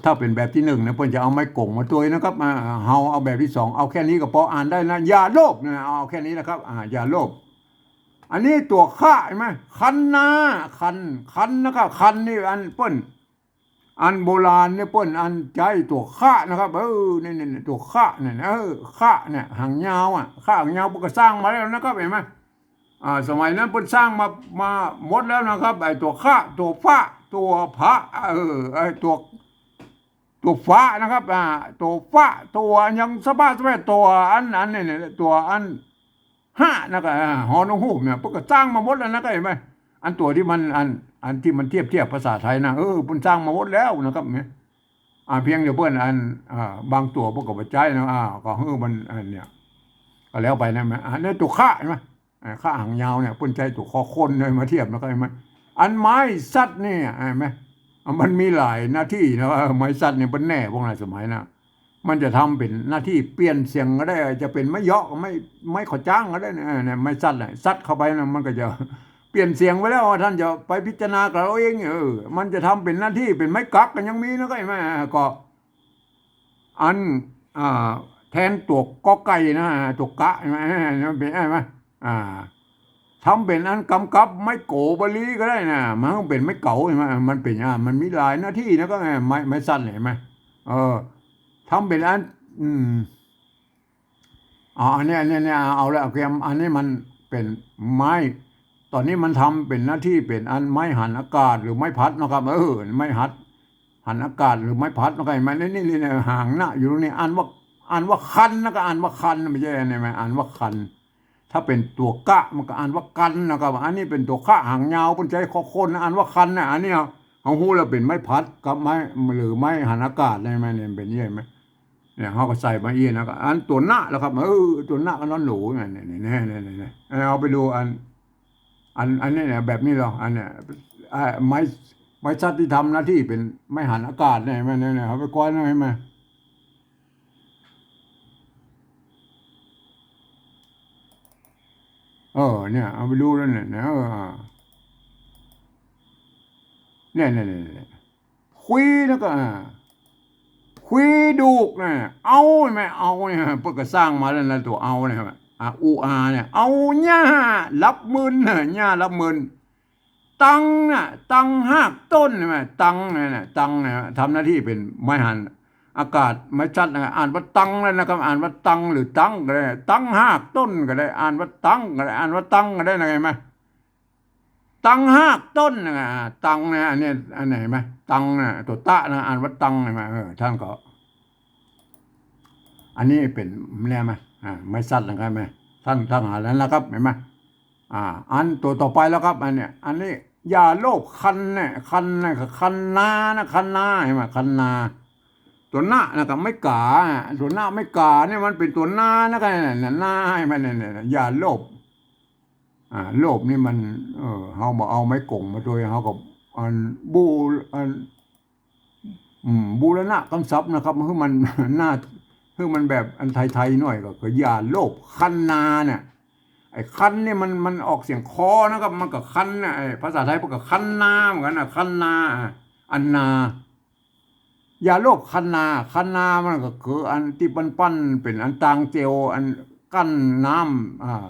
ถ้าเป๋นแบบตี้นึ่งนะ เปิ้นจะเอาไม้ก๋งมาตวยนะครับ อ่า เฮาเอาแบบตี้สอง เอาแค่นี้ก็ปออ่านได้นะ อย่าโลภนะ เอาแค่นี้นะครับ อ่า อย่าโลภ อันนี้ตั๋วคะ หันก่อ คันนา คัน คันนะครับ คันนี่อันเปิ้น อันโบราณเนี่ยเปิ้นอันใจ๊ตั๋วคะนะครับ เออ นี่ นี่ นี่ ตั๋วคะเนี่ย เออ คะเนี่ย หางยาวอะ คะหางยาวเปิ้นก็สร้างมาแล้วนะครับ หันก่อ อ่า สมัยนั้นเปิ้นสร้างมา มาหมดแล้วนะครับ ไอ้ตั๋วคะ ตั๋วฟะ ตั๋วผะ เออ ไอ้ตั๋ว ตั๋วฟะนะครับ อ่า ตั๋วฟะ ตั๋วยังสะบาสะแบะ ตั๋วอัน อันนี่เนี่ย ตั๋วอัน ฮะ นะครับ อ่า ฮอนูกฮูกเนี่ย เปิ้นก็สร้างมาหมดแล้วนะครับ หันก่อ อันตั๋วตี้มัน อัน อันตี้มันเทียบ เทียบภาษาไทยนะ เออ เปิ้นสร้างมาหมดแล้วนะครับ เนี่ย อ่า เพียงแต่เปิ้นอัน อ่า บางตั๋วเปิ้นก็บ่ใจ๊นะ อ่า ก็หื้อมัน อันเนี่ย ก็แล้วไปนะ หันก่อ อ่า เนี่ยตั๋วคะ หันก่อ อ่า คะหางยาวเนี่ย เปิ้นใจ๊ตั๋วคอคนเนี่ยมาเทียบนะครับ หันก่อ อันไม้สัตว์เนี่ย หันก่อ อ่า มันมีหลายหน้าตี้นะ ว่าไม้สัตว์เนี่ยเปิ้นแหน่พวกนั้นสมัยนะ มันจะทำเป๋นหน้าตี้เปลี่ยนเสียงก็ได้ จะเป๋นไม้เหยาะ ไม้ ไม้ขอจ้างก็ได้นะ เนี่ย ไม้สัตว์น่ะ สัตว์เข้าไปนะ มันก็จะเปลี่ยนเสียงไปแล้ว ต้านจะไปพิจารณากับเอาเอง เออ มันจะทำเป๋นหน้าตี้เป๋นไม้กั๊กก็ยังมีนะ หันก่อ ก็ อัน อ่า แตนตั๋วกอไก่นะ ตั๋วกะ หันก่อ มันเป๋น หันก่อ อ่า ทำเป๋นอันกำกับไม้โก๋บาลีก็ได้นะ มันเป๋นไม้เก๋า หันก่อ มันเป๋น อ่า มันมีหลายหน้าตี้นะ ก็ไม้ ไม้สัตว์เนี่ย หันก่อ เออ ทำเป๋นอัน อืม อ๋อ อันนี้ อันนี้ อันนี้ เอาละ โอเค อันนี้มันเป๋นไม้ ต๋อนนี้มันทำเป๋นหน้าตี้เป๋นอันไม้หันอากาศหรือไม้พัดนะครับ เออ ไม้หัด หันอากาศหรือไม้พัดนะครับ มันนี่ นี่ นี่ หางนะ อยู่ตรงนี้ อ่านว่า อ่านว่าคันนะ ก็อ่านว่าคัน บ่ใจ้อันนี้ มันอ่านว่าคัน ถ้าเป๋นตั๋วกะ มันก็อ่านว่ากันนะครับ อันนี้เป๋นตั๋วคะหางยาว เปิ้นใจ๊คอคน อ่านว่าคันนะ อันนี้เฮา เฮาฮู้แล้วเป๋นไม้พัดกับไม้ หรือไม้หันอากาศ หันก่อ เนี่ย เป๋นอย่างนี้ หันก่อ เนี่ย เฮาก็ใส่มาอี้นะ ก็อันตั๋วนะแหละครับ เออ ตั๋วนะก็นอนหนู เนี่ย เนี่ย เนี่ย เนี่ย เอาไปดูอัน อัน อันนี้เนี่ย แบบนี้เหรอ อันเนี้ย อ่า ไม้ ไม้สัตว์ตี้ทำหน้าตี้เป๋นไม้หันอากาศเนี่ย มันเนี่ย เนี่ย เอาไปก้อนไว้มา เออ เนี่ย เอาไปดูแล้วเนี่ย เนี่ย เออ เนี่ย เนี่ย เนี่ย เนี่ย คุยแล้วก็ อ่า คุยดูกนะ เอาหันก่อ เอาเนี่ย เปิ้นก็สร้างมาแล้วนะ ตั๋วเอาเนี่ยครับ อ่ะ อุ อา เนี่ย เอาหญ้ารับมึน หญ้ารับมึน ตังน่ะ ตังฮากต้น ใช่ไหม ตังเนี่ยนะ ตังเนี่ยทำหน้าตี้เป๋นไม้หันอากาศ ไม้สัตว์นะ อ่านว่าตังแล้วนะครับ อ่านว่าตังหรือตังก็ได้ ตังฮากต้นก็ได้ อ่านว่าตังก็ได้ อ่านว่าตังก็ได้นะ หันก่อ ตังฮากต้นนะ อ่า ตังนะ อันนี้ อันไหนหันก่อ ตังนะ ตั๋วตะนะ อ่านว่าตัง หันก่อ เออ ต้านก็ อันนี้เป๋น เนี่ยหันก่อ อ่า ไม้สัตว์นะครับ หันก่อ ต้าน ต้านหาแล้วนะครับ หันก่อ อ่า อันตั๋วต่อไปแล้วครับ อันเนี้ย อันนี้ อย่าโลภ คันเนี่ย คันเนี่ย คันนานะ คันนา หันก่อ คันนา ตั๋วนะนะครับ ไม้ก๋าอะ ตั๋วนะไม้ก๋าเนี่ยมันเป๋นตั๋วนานะครับ นา หันก่อ เนี่ย เนี่ย อย่าโลภ อ่า โลภนี่มัน เออ เฮาบ่เอาไม้กงมาตวย เฮาก็ อัน บู อัน อืม บูรณะกำศัพท์นะครับ หื้อมัน น่า หื้อมันแบบอันไทยๆ หน่อยก็คือ อย่าโลภ คันนาเนี่ย ไอ้คันเนี่ยมัน มันออกเสียงคอนะครับ มันก็คันนะ ไอ้ภาษาไทยมันก็คันนาเหมือนกั๋นนะ คันนา อ่ะ อันนา อย่าโลภคันนา คันนามันก็คืออันตี้ปั้นๆ เป๋นอันตางเจียว อันกั้นน้ำ อ่า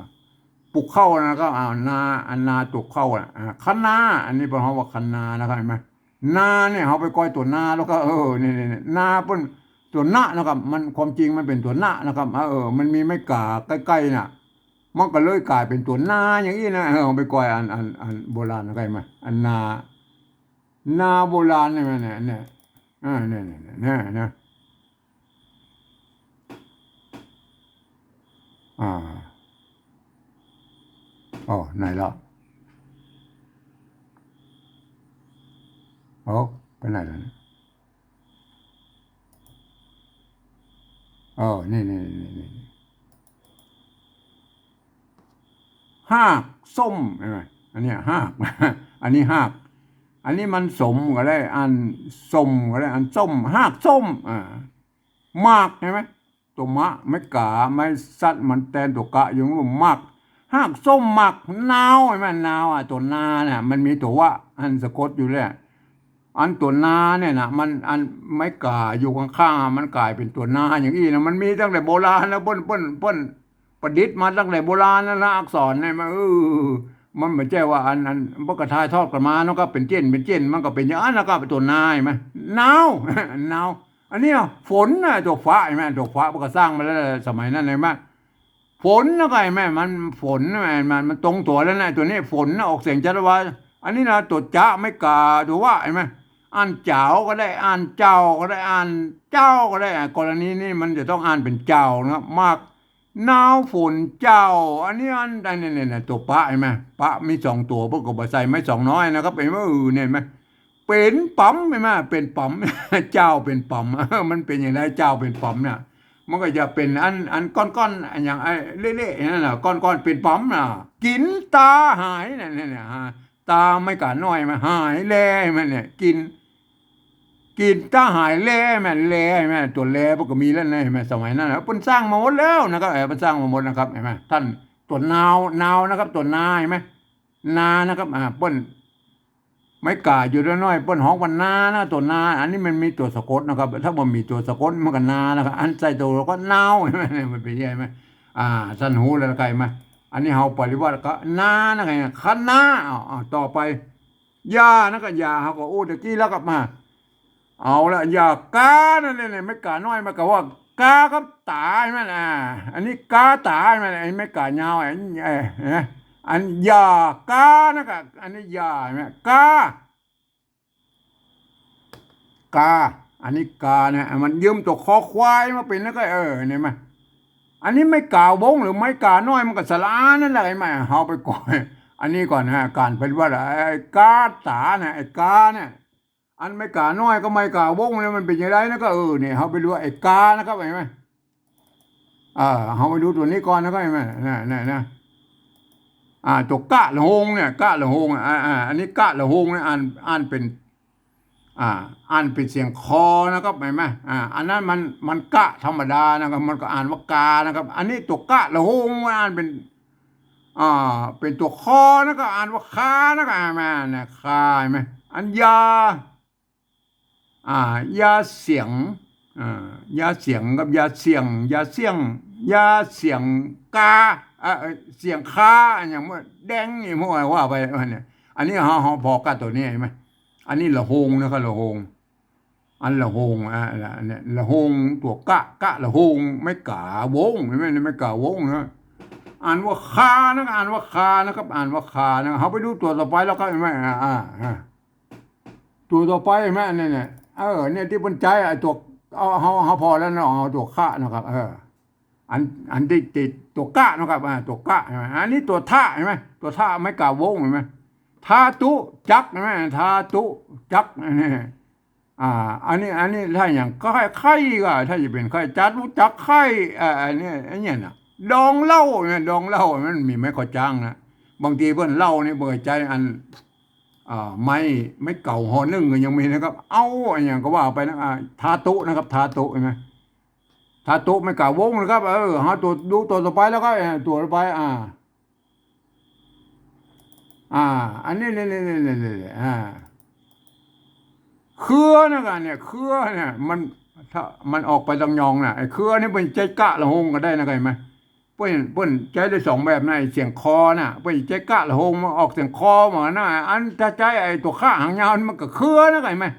ปลูกข้าวนะครับ อ่า นา อันนาปลูกข้าวน่ะ อ่า คันนา อันนี้เปิ้นฮ้องว่าคันนานะครับ หันก่อ นาเนี่ย เฮาไปก้อยตั๋วนาแล้วก็ เออ เนี่ย เนี่ย เนี่ย นาเปิ้นตั๋วนะนะครับ มัน ความจริงมันเป๋นตั๋วนะนะครับ เออ มันมีไม้ก๋าใก้ๆ น่ะ มันก็เลยก๋ายเป๋นตั๋วนาอย่างอี้นะ เออ เฮาไปก้อยอัน อัน อันโบราณนะครับ หันก่อ อันนา นาโบราณเนี่ย เนี่ย เนี่ย อ่า เนี่ย เนี่ย เนี่ย เนี่ย อ่า อ๋อ ไหนละ อ๋อ ไปไหนละเนี่ย อ๋อ นี่ นี่ นี่ นี่ ฮากส้ม หันก่อ อันเนี้ยฮาก อันนี้ฮาก อันนี้มันสมก็ได้ อ่านส้มก็ได้ อ่านส้ม ฮากส้ม อ่า หมาก หันก่อ ตั๋วมะ ไม้ก๋า ไม้สัตว์ มันแตนตั๋วกะ อยู่รูปหมาก ฮากส้ม หมากนาว หันก่อ นาว อ่ะ ตั๋วนาเนี่ย มันมีตั๋ววะ อันสะกดอยู่แหละ อันตั๋วนาเนี่ยนะ มัน อันไม้ก๋าอยู่ข้างๆ อ่ะ มันก๋ายเป๋นตั๋วนาอย่างอี้นะ มันมีตั้งแต่โบราณแล้ว เปิ้น เปิ้น เปิ้นประดิษฐ์มาตั้งแต่โบราณแล้วนะ อักษรเนี่ย มัน เออ มันบ่ใจ้ว่าอัน อัน เปิ้นก็ถ่ายทอดกั๋นมาเนาะ ก็เป๋นเจ้น เป๋นเจ้น มันก็เป๋นอย่างนั้น แล้วก็ตั๋วนา หันก่อ นาว นาว อันนี้นะ ฝนนะ ตั๋วฝะ หันก่อ ตั๋วฝะเปิ้นก็สร้างมาแล้ว สมัยนั้น หันก่อ ฝนนะ ก็หันก่อ มันฝนนะ มัน มันตรงตั๋วแล้วนะ ตั๋วนี้ฝนนะ ออกเสียงชัดว่า อันนี้นะ ตั๋วจะ ไม้ก๋า ตั๋ววะ หันก่อ อ่านจ๋าวก็ได้ อ่านเจ้าก็ได้ อ่านเจ้าก็ได้ อ่ะ กรณีนี้มันจะต้องอ่านเป๋นเจ้านะครับ หมากนาวฝนเจ้า อันนี้อัน อันนี้ เนี่ย เนี่ย ตั๋วปะ หันก่อ ปะมีสองตั๋ว เปิ้นก็บ่ใส่ไม้สองน้อยนะครับ หันก่อ เออ เนี่ย หันก่อ เป๋นป๋ำ หันก่อ เป๋นป๋ำ เจ้าเป๋นป๋ำ เออ มันเป๋นอย่างไร เจ้าเป๋นป๋ำเนี่ย มันก็จะเป๋นอัน อันก้อนๆ อันอย่างไอ้เละๆ นั่นน่ะ ก้อนๆ เป๋นป๋ำน่ะ กิ๋นต๋าหาย เนี่ย เนี่ย เนี่ย อ่า ต๋าไม้ก๋าน้อย มันหายแล หันก่อ เนี่ย กิ๋น กิ๋นต๋าหายแล หันก่อ แล หันก่อ ตั๋วแลเปิ้นก็มีแล้วนะ หันก่อ สมัยนั้นน่ะ เปิ้นสร้างมาหมดแล้วนะครับ เออ เปิ้นสร้างมาหมดนะครับ หันก่อ ต้าน ตั๋วนาว นาวนะครับ ตั๋วนา หันก่อ นานะครับ อ่า เปิ้น ไม้ก๋าอยู่น้อยๆ เปิ้นฮ้องว่านานะ ตั๋วนา อันนี้มันมีตั๋วสะกดนะครับ ถ้าบ่มีตั๋วสะกดมันก็นานะครับ อันใส่ตั๋วก็นาว หันก่อ มันเป๋นใหญ่ไหม อ่า ต้านฮู้แล้วนะครับ หันก่อ อันนี้เฮาปริวาสก็นานะครับ คะนา อ้าว อ้าว ต่อไป อย่านะก็อย่า เฮาก็อู้ตะกี้แล้วก็มา เอาละ อย่ากานะ เนี่ย เนี่ย ไม้ก๋าน้อย มันก็ว่ากากับต๋า หันก่อ อ่า อันนี้กาต๋า หันก่อ ไอ้ไม้ก๋ายาว ไอ้ ไอ้ เห็นไหม อันอย่ากานะก็ อันนี้อย่า หันก่อ กา กา อันนี้กานะ มันยืมตั๋วคอควายมาเป๋นนะก็ เออ เนี่ย หันก่อ อันนี้ไม้ก๋าวงหรือไม้ก๋าน้อย มันก็สระอานั่นแหละ หันก่อ เฮาไปก่อน อันนี้ก่อนนะ ก๋านปริวาส ไอ้กาต๋านะ ไอ้กาเนี่ย อันไม้ก๋าน้อยกับไม้ก๋าวงเนี่ยมันเป๋นอย่างไรนะก็ เออ เนี่ย เฮาไปดูไอ้กานะครับ หันก่อ อ่า เฮาไปดูตั๋วนี้ก่อนนะครับ หันก่อ นะ นะ นะ อ่า ตั๋วกะละหงเนี่ย กะละหง อ่า อ่า อันนี้กะละหงเนี่ย อ่าน อ่านเป๋น อ่า อ่านเป๋นเสียงคอนะครับ หันก่อ อ่า อันนั้นมัน มันกะธรรมดานะครับ มันก็อ่านว่ากานะครับ อันนี้ตั๋วกะละหง อ่านเป๋น อ่า เป๋นตั๋วคอนะก็อ่านว่าคานะก็ อ่า มานะ คา หันก่อ อันอย่า อ่า อย่าเสียง อ่า อย่าเสียงกับอย่าเสี่ยง อย่าเสี่ยง ยาเสียงกา เอ่อ เสียงคา อย่างเมื่อแดงนี่ เมื่อว่าไปเนี่ย อันนี้เฮา เฮาผ่อกั๊กตั๋วนี้หันก่อ อันนี้ละหงนะครับ ละหง อันละหง อ่ะ อันเนี้ยละหง ตั๋วกะ กะละหง ไม้ก๋าวง หันก่อ ไม้ก๋าวงนะ อ่านว่าคานะ อ่านว่าคานะครับ อ่านว่าคานะ เฮาไปดูตั๋วต่อไปแล้วก็หันก่อ อ่า อ่า อ่า ตั๋วต่อไปหันก่อ เนี่ย เนี่ย เออ เนี่ยตี้เปิ้นใจ๊ไอ้ตั๋ว เอา เฮา เฮาผ่อแล้วเนาะ เอาตั๋วคะนะครับ เออ อัน อันตี้ติดตั๋วกะนะครับ อ่า ตั๋วกะหันก่อ อันนี้ตั๋วทะหันก่อ ตั๋วทะไม้ก๋าวงหันก่อ ทาตุจักรหันก่อ ทาตุจักร อันนี้ อ่า อันนี้ อันนี้ถ้าอย่างใค่ ใค่ก็ ถ้าจะเป๋นใค่ จาตุจักรใค่ อ่า อันนี้ อันเนี้ยนะ ดองเหล้าเนี่ย ดองเหล้ามันมีไม้ข้อจ๊างนะ บางทีเปิ้นเหล้านี่เปิ้นใจ๊อัน อ่า ไม้ ไม้เก่าฮอนึ่งก็ยังมีนะครับ เอา อันอย่างก็ว่าไปนะ อ่า ทาตุนะครับ ทาตุหันก่อ ทาตุไม้ก๋าวงนะครับ เออ เฮาตั๋ว ดูตั๋วต่อไปแล้วก็ เออ ตั๋วต่อไป อ่า อ่า อันนี้ นี่ นี่ อ่า เครือนะ อันเนี่ย เครือเนี่ย มัน ถ้ามันออกไปตางยองนะ ไอ้เครือนี่เปิ้นใจ๊กะละหงก็ได้นะ หันก่อ เปิ้น เปิ้นใจ๊ได้สองแบบนะ ไอ้เสียงคอนะ เปิ้นใจ๊กะละหง มันออกเสียงคอเหมือนนะ อันถ้าใจ๊ไอ้ตั๋วคะหางยาวนี่มันก็เครือนะ หันก่อ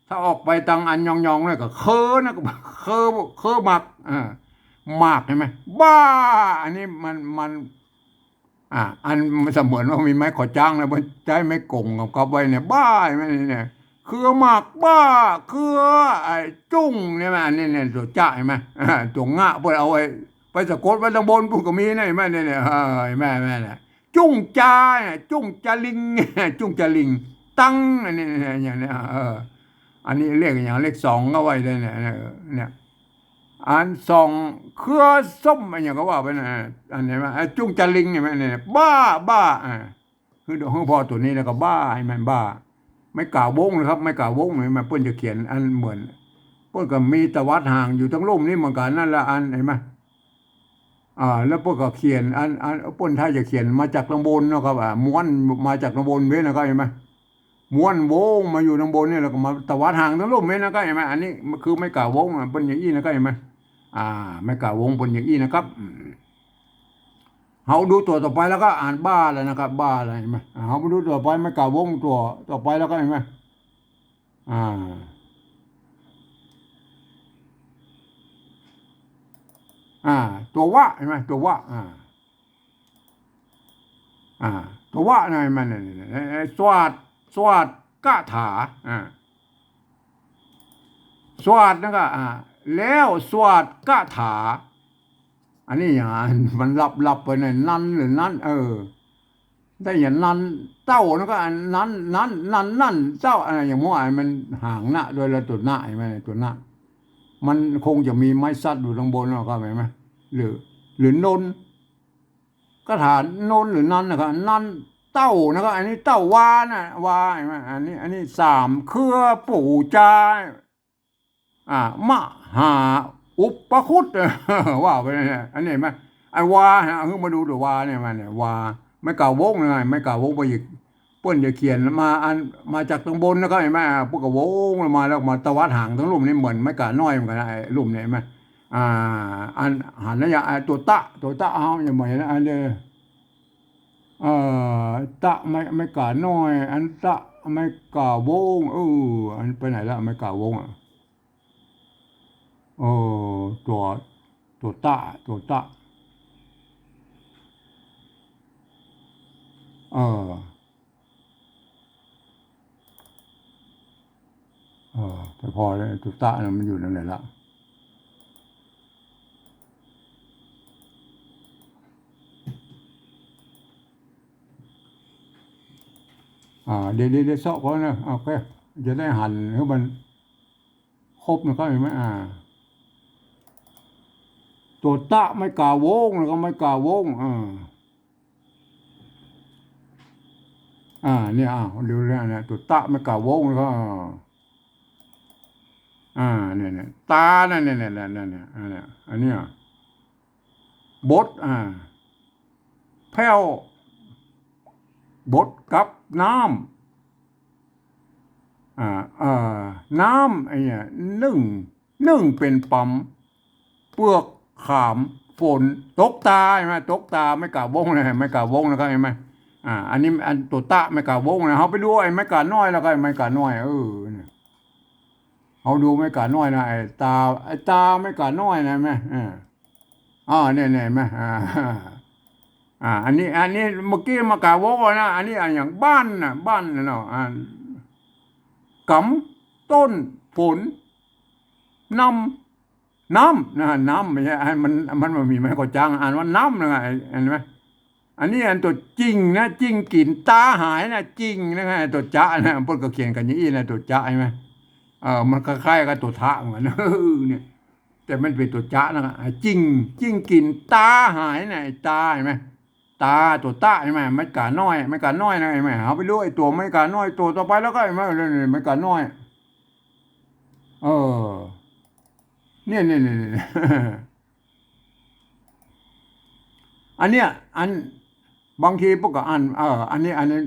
ถ้าออกไปตางอันยองๆ นี่ก็เครือนะ เครือ เครือหมาก อ่า หมากหันก่อ บ้า อันนี้มัน มัน อ่า อันมันเสมือนว่ามีไม้ข้อจ๊างนะ เปิ้นใจ๊ไม้ก๋งกับกับไว้เนี่ย บ้าหันก่อ เนี่ย เครือหมาก บ้า เครือ ไอ้จุ้งเนี่ย หันก่อ อันนี้เนี่ย ตั๋วจะหันก่อ อ่า ตั๋วงะ เปิ้นเอาไว้ ไปสะกดไว้ตางบนปุ้นก็มีนะ หันก่อ เนี่ย เนี่ย เออ หันก่อ หันก่อ เนี่ย จุ้งจาเนี่ย จุ้งจาลิง จุ้งจาลิง ตัง อันนี้เนี่ย อย่างเนี้ย เออ อันนี้เลขอย่าง เลขสองก็ไว้เลยเนี่ย เออ เนี่ย อันสองเครือส้ม อันอย่างก็ว่าไปนะ อันเห็นไหม ไอ้จุ้งจาลิง หันก่อ เนี่ย บ้า บ้า อ่า คือ คือผ่อตั๋วนี้แล้วก็บ้า หันก่อ บ้า ไม้ก๋าวงนะครับ ไม้ก๋าวง หันก่อ เปิ้นจะเขียนอันเหมือน เปิ้นก็มีตวัดหางอยู่ตางลุ่มนี้เหมือนกั๋นนั่นละอัน หันก่อ อ่า แล้วเปิ้นก็เขียนอัน อัน เปิ้นถ้าจะเขียนมาจากตางบนเนาะครับ อ่า ม้วนมาจากตางบนเว้ยนะครับ หันก่อ ม้วนวงมาอยู่ตางบนเนี่ย แล้วก็มาตวัดหางตางลุ่มเว้ยนะครับ หันก่อ อันนี้มันคือไม้ก๋าวง อ่ะ เปิ้นอย่างอี้นะครับ หันก่อ อ่า ไม้ก๋าวงเปิ้นอย่างอี้นะครับ อืม เฮาดูตั๋วต่อไปแล้วก็อ่านบ้าแล้วนะครับ บ้าแล้ว หันก่อ อ่า เฮามาดูตั๋วไป ไม้ก๋าวงตั๋วต่อไปแล้วก็ หันก่อ อ่า อ่า ตั๋ววะ หันก่อ ตั๋ววะ อ่า อ่า ตั๋ววะนะ หันก่อ เนี่ย เนี่ย เนี่ย เนี่ย สวาท สวาทคาถา อ่า สวาทนะก็ อ่า แล้วสวาทคาถา อันนี้อย่างมันลับๆ ไปในนั้นหรือนั้น เออ ถ้าอย่างนั้นเต้านะก็อันนั้น นั้น นั้น นั้นเต้า อ่า อย่างว่ามันหางนะโดยละตั๋วนะ หันก่อ ตั๋วนะ มันคงจะมีไม้สัตว์อยู่ตางบนเนาะครับ หันก่อ หรือ หรือนน คาถานนหรือนั้นนะครับ นั้นเต้านะครับ อันนี้เต้าวานะ วา หันก่อ อันนี้ อันนี้สามเครือปู่จา อ่า มหาอุปคุต ว่าไปเนี่ย อันนี้หันก่อ ไอ้วา หันก่อ คือมาดูตั๋ววาเนี่ย มันเนี่ย วา ไม้ก๋าวงนะ ไม้ก๋าวง เปิ้นจะ เปิ้นจะเขียนมาอัน มาจากตางบนนะครับ หันก่อ อ่า เปิ้นก็วงลงมาแล้วมาตวัดหางตางลุ่มนี้เหมือนไม้ก๋าน้อยเหมือนกั๋นนะ ไอ้ลุ่มเนี่ย หันก่อ อ่า อันหันนะ อย่าง อ่า ตั๋วตะ ตั๋วตะ เฮายังบ่หันนะ อันนี้ เอ่อ ตะ ไม้ ไม้ก๋าน้อย อันตะ ไม้ก๋าวง เออ อันไปไหนละ ไม้ก๋าวง อ่ะ เออ ตั๋ว ตั๋วตะ ตั๋วตะ เออ เออ แต่ผ่อแล้ว ตั๋วตะนะมันอยู่ตางไหนละ อ่า เดี๋ยว เดี๋ยว เดี๋ยวเซาะก่อนนะ โอเค จะได้หันให้มัน ครบนะครับ หันก่อ อ่า ตั๋วตะ ไม้ก๋าวง แล้วก็ไม้ก๋าวง อ่า อ่า เนี่ย อ้าว ดูเนี่ย เนี่ย ตั๋วตะ ไม้ก๋าวง แล้วก็ อ่า เนี่ย เนี่ย ตา นั่น เนี่ย เนี่ย เนี่ย เนี่ย เนี่ย อันเนี้ย บท อ่า แผ้ว บทกับน้ำ อ่า เอ่อ น้ำ ไอ้เนี่ย นึ่ง นึ่งเป๋นป๋ำ เปือกขาม ฝน ตกตา หันก่อ ตกตา ไม้ก๋าวงนะ ไม้ก๋าวงนะครับ หันก่อ อ่า อันนี้อันตั๋วตะ ไม้ก๋าวงนะ เฮาไปดูไอ้ไม้ก๋าน้อยแล้วก็ไอ้ไม้ก๋าน้อย เออ เนี่ย เฮาดูไม้ก๋าน้อยนะ ไอ้ตา ไอ้ตาไม้ก๋าน้อยนะ หันก่อ อ่า อ่า เนี่ย เนี่ย หันก่อ อ่า อ่า อันนี้ อันนี้เมื่อกี้ไม้ก๋าวงนะ อันนี้อะหยัง บ้านนะ บ้านนะเนาะ อ่า กำ ต้น ฝน นำ น้ำนะ น้ำ ไม่ใช่ อันมัน มันบ่มีไม้ก๋อจ๊าง อ่านว่าน้ำนะ ไอ้ หันก่อ อันนี้อันตั๋วจิ่งนะ จิ่งกิ๋นต๋าหายนะ จิ่งนะ ตั๋วจ๊ะนะ เปิ้นก็เขียนกั๋นอย่างอี้นะ ตั๋วจ๊ะ หันก่อ เออ มันคล้ายๆ กับตั๋วทะเหมือนกั๋น เออ เนี่ย แต่มันเป๋นตั๋วจ๊ะนะ อ่ะ จิ่ง จิ่งกิ๋นต๋าหายนะ ไอ้ตา หันก่อ ตา ตั๋วตะ หันก่อ ไม้ก๋าน้อย ไม้ก๋าน้อยนะ หันก่อ เฮาไปดูไอ้ตั๋วไม้ก๋าน้อยตั๋วต่อไปแล้วก็ หันก่อ ไม้ก๋าน้อย เออ เนี่ย เนี่ย เนี่ย เนี่ย อันเนี้ย อัน บางทีเปิ้นก็อ่าน เอ่อ อันนี้ อันนี้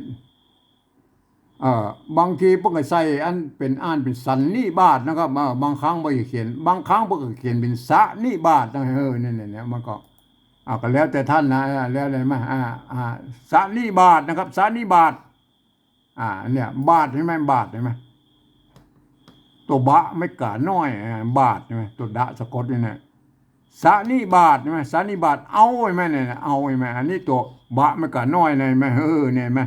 เอ่อ บางทีเปิ้นก็ใส่อันเป๋น อ่านเป๋นสันนิบาตนะครับ เอ่อ บางครั้งเปิ้นก็เขียน บางครั้งเปิ้นก็เขียนเป๋นสะนิบาตนะ เออ เนี่ย เนี่ย เนี่ย มันก็ อ่า ก็แล้วแต่ท่านนะ อ่า แล้วแต่มา อ่า อ่า สะนิบาตนะครับ สะนิบาต อ่า เนี่ย บาต หันก่อ บาต หันก่อ ตั๋วบะไม้ก๋าน้อย อ่า บาต หันก่อ ตั๋วดะสะกดนี่นะ สะนิบาต หันก่อ สะนิบาต เอา หันก่อ เนี่ย เอา หันก่อ อันนี้ตั๋วบะไม้ก๋าน้อยนะ หันก่อ เออ เนี่ย หันก่อ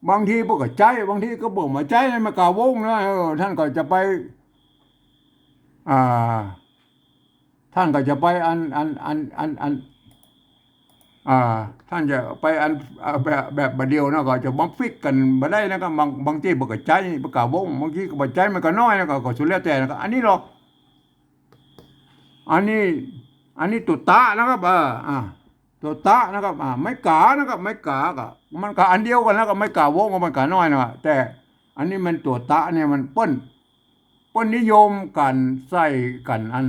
บางทีเปิ้นก็ใจ๊ บางทีก็บ่มาใจ๊นะ ไม้ก๋าวงนะ เออ ท่านก็จะไป อ่า ท่านก็จะไปอัน อัน อ่า ท่านจะไปอัน อ่า แบบ แบบบ่าเดี่ยวนะ ก็จะมาปิ๊กกั๋นบ่ได้นะ ก็บาง บางตี้เปิ้นก็ใจ๊ไม้ก๋าวง บางตี้ก็บ่ใจ๊ไม้ก๋าน้อยนะ ก็ ก็สุดแล้วแต่นะ ก็อันนี้ลอ อันนี้ อันนี้ตั๋วตะนะครับ เออ อ่า ตั๋วตะนะครับ อ่า ไม้ก๋านะครับ ไม้ก๋าก็ มันก็อันเดียวกั๋นนะ กับไม้ก๋าวงกับไม้ก๋าน้อยนะ แต่อันนี้มันตั๋วตะเนี่ยมันเปิ้น เปิ้นนิยมกั๋นใส่กั๋นอัน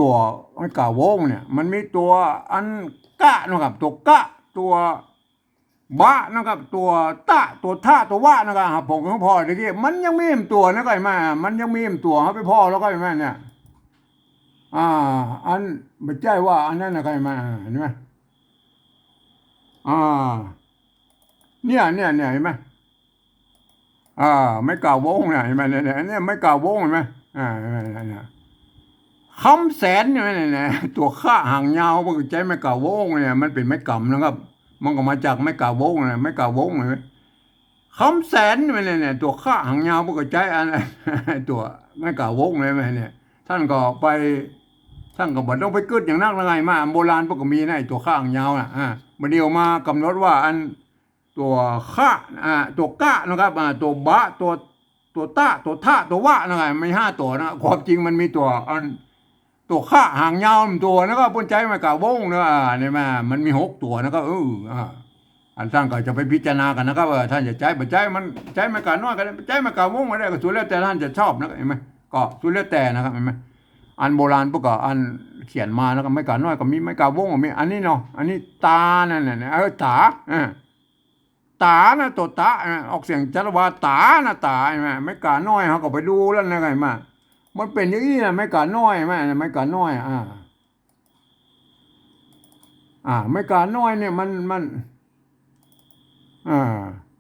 ตั๋วไม้ก๋าวงเนี่ย มันมีตั๋วอันกะนะครับ ตั๋วกะ ตั๋วบะนะครับ ตั๋วตะ ตั๋วทะ ตั๋ววะนะครับ ผมก็ผ่อตะกี้ มันยังมีตั๋วนะ ก็หันก่อ มันยังมีตั๋ว เฮาไปผ่อแล้วก็หันก่อ เนี่ย อ่า อัน บ่ใจ้ว่าอันนั้นนะ ก็หันก่อ หันก่อ อ่า เนี่ย เนี่ย เนี่ย หันก่อ อ่า ไม้ก๋าวงเนี่ย หันก่อ เนี่ย เนี่ย อันเนี้ยไม้ก๋าวง หันก่อ อ่า เนี่ย เนี่ย คำแสนเนี่ย เนี่ย ตั๋วฆะหางยาว เปิ้นก็ใจ๊ไม้ก๋าวงเนี่ย มันเป๋นไม้กำนะครับ มันก็มาจากไม้ก๋าวงนะ ไม้ก๋าวงเนี่ย คำแสนเนี่ย เนี่ย ตั๋วฆะหางยาว เปิ้นก็ใจ๊อัน ตั๋วไม้ก๋าวงเลยเนี่ย ท่านก็ไป ท่านก็บ่ต้องไปกึ๊ดอย่างนักนะ ไงมา โบราณเปิ้นก็มีนะ ไอ้ตั๋วฆะหางยาวน่ะ อ่า บ่าเดี่ยวมากำหนดว่าอัน ตั๋วฆะ อ่า ตั๋วกะนะครับ อ่า ตั๋วบะ ตั๋ว ตั๋วตะ ตั๋วทะ ตั๋ววะนะ มีห้าตั๋วนะ ความจริงมันมีตั๋วอัน ตั๋วฆะหางยาวตั๋วนะครับ เปิ้นใจ๊ไม้ก๋าวงนะ อ่า เนี่ยมา มันมีหกตั๋วนะครับ เออ อ่า อันท่านก็จะไปพิจารณากั๋นนะครับ เออ ท่านจะใจ๊บ่ใจ๊ มันใจ๊ไม้ก๋าน้อยก็ได้ ใจ๊ไม้ก๋าวงก็ได้ ก็สุดแล้วแต่ท่านจะชอบนะ หันก่อ ก็สุดแล้วแต่นะครับ หันก่อ อันโบราณเปิ้นก็อันเขียนมานะครับ ไม้ก๋าน้อยก็มี ไม้ก๋าวงก็มี อันนี้เนาะ อันนี้ตานั่นน่ะ เออ ตา อ่า ต๋านะ ตั๋วตะนะ ออกเสียงชัดว่าต๋านะ ต๋า หันก่อ ไม้ก๋าน้อย เฮาก็ไปดูแล้วนะ หันก่อ มันเป๋นอย่างอี้นะ ไม้ก๋าน้อย ไม้ ไม้ก๋าน้อย อ่า อ่า ไม้ก๋าน้อยเนี่ย มัน มัน อ่า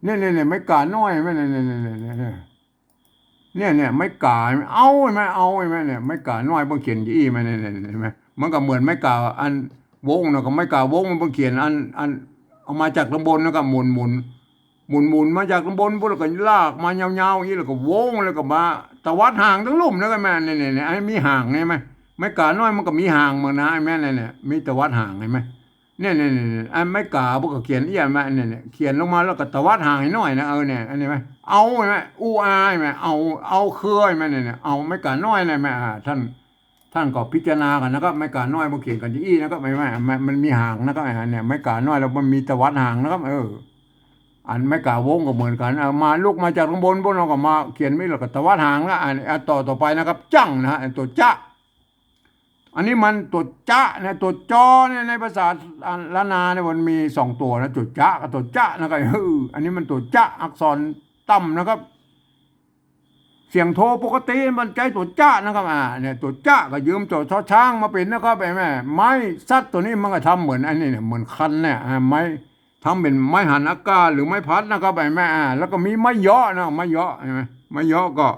เนี่ย เนี่ย เนี่ย ไม้ก๋าน้อย ไม้ เนี่ย เนี่ย เนี่ย ไม้ก๋า เอา หันก่อ เอา หันก่อ เนี่ย ไม้ก๋าน้อย เปิ้นเขียนอย่างอี้ หันก่อ เนี่ย เนี่ย เนี่ย หันก่อ มันก็เหมือนไม้ก๋าวงนะ กับไม้ก๋าวง เปิ้นเขียนอัน อัน เอามาจากตางบนแล้วก็หมุน หมุน หมุน หมุนมาจากตางบนปุ๊บ แล้วก็ลากมายาวๆ อย่างอี้ แล้วก็วง แล้วก็มาตวัดหางตึงลุ่ม แล้วก็แม่น เนี่ย เนี่ย เนี่ย อันนี้มีหาง หันก่อ ไม้ก๋าน้อยมันก็มีหางเหมือนนะ ไอ้แม่น เนี่ย เนี่ย มีตวัดหาง หันก่อ เนี่ย เนี่ย เนี่ย เนี่ย อันไม้ก๋าเปิ้นก็เขียนเอี้ยมา เนี่ย เนี่ย เขียนลงมาแล้วก็ตวัดหางหื้อหน่อยนะ เออ เนี่ย อันนี้ไหม เอา หันก่อ อูอา หันก่อ เอา เอาเครือ หันก่อ เนี่ย เนี่ย เอา ไม้ก๋าน้อย หันก่อ แม่น อ่า ท่าน ท่านก็พิจารณากั๋นนะครับ ไม้ก๋าน้อยเปิ้นเขียนกั๋นอย่างอี้นะครับ ไม้ ไม้ มันมีหางนะครับ อ่า เนี่ย ไม้ก๋าน้อยแล้วมันมีตวัดหางนะครับ เออ อันไม้ก๋าวงก็เหมือนกั๋น เอามาลุกมาจากตางบนปุ๊บ เฮาก็มาเขียนมีแล้วก็ตวัดหางนะ อัน อ่ะ ตั๋วต่อไปนะครับ จั่งนะฮะ ตั๋วจ๊ะ อันนี้มันตั๋วจ๊ะนะ ตั๋วจอเนี่ย ในภาษา อ่า ล้านนาเนี่ยมันมีสองตั๋วนะ ตั๋วจ๊ะกับตั๋วจ๊ะนะครับ เออ อันนี้มันตั๋วจ๊ะ อักษรต่ำนะครับ สียงโทปกติมันใจ๊ตั๋วจะนะครับ อ่า เนี่ย ตั๋วจะก็ยืมตั๋วชอช้างมาเป๋นนะครับ ไอ้แม่ ไม้สัตว์ตั๋วนี้มันก็ทำเหมือนอันนี้เนี่ย เหมือนคันเนี่ย อ่า ไม้ ทำเป๋นไม้หันอากาศหรือไม้พัดนะครับ ไอ้แม่ อ่า แล้วก็มีไม้เยาะนะ ไม้เยาะ ใช่ไหม ไม้เยาะก็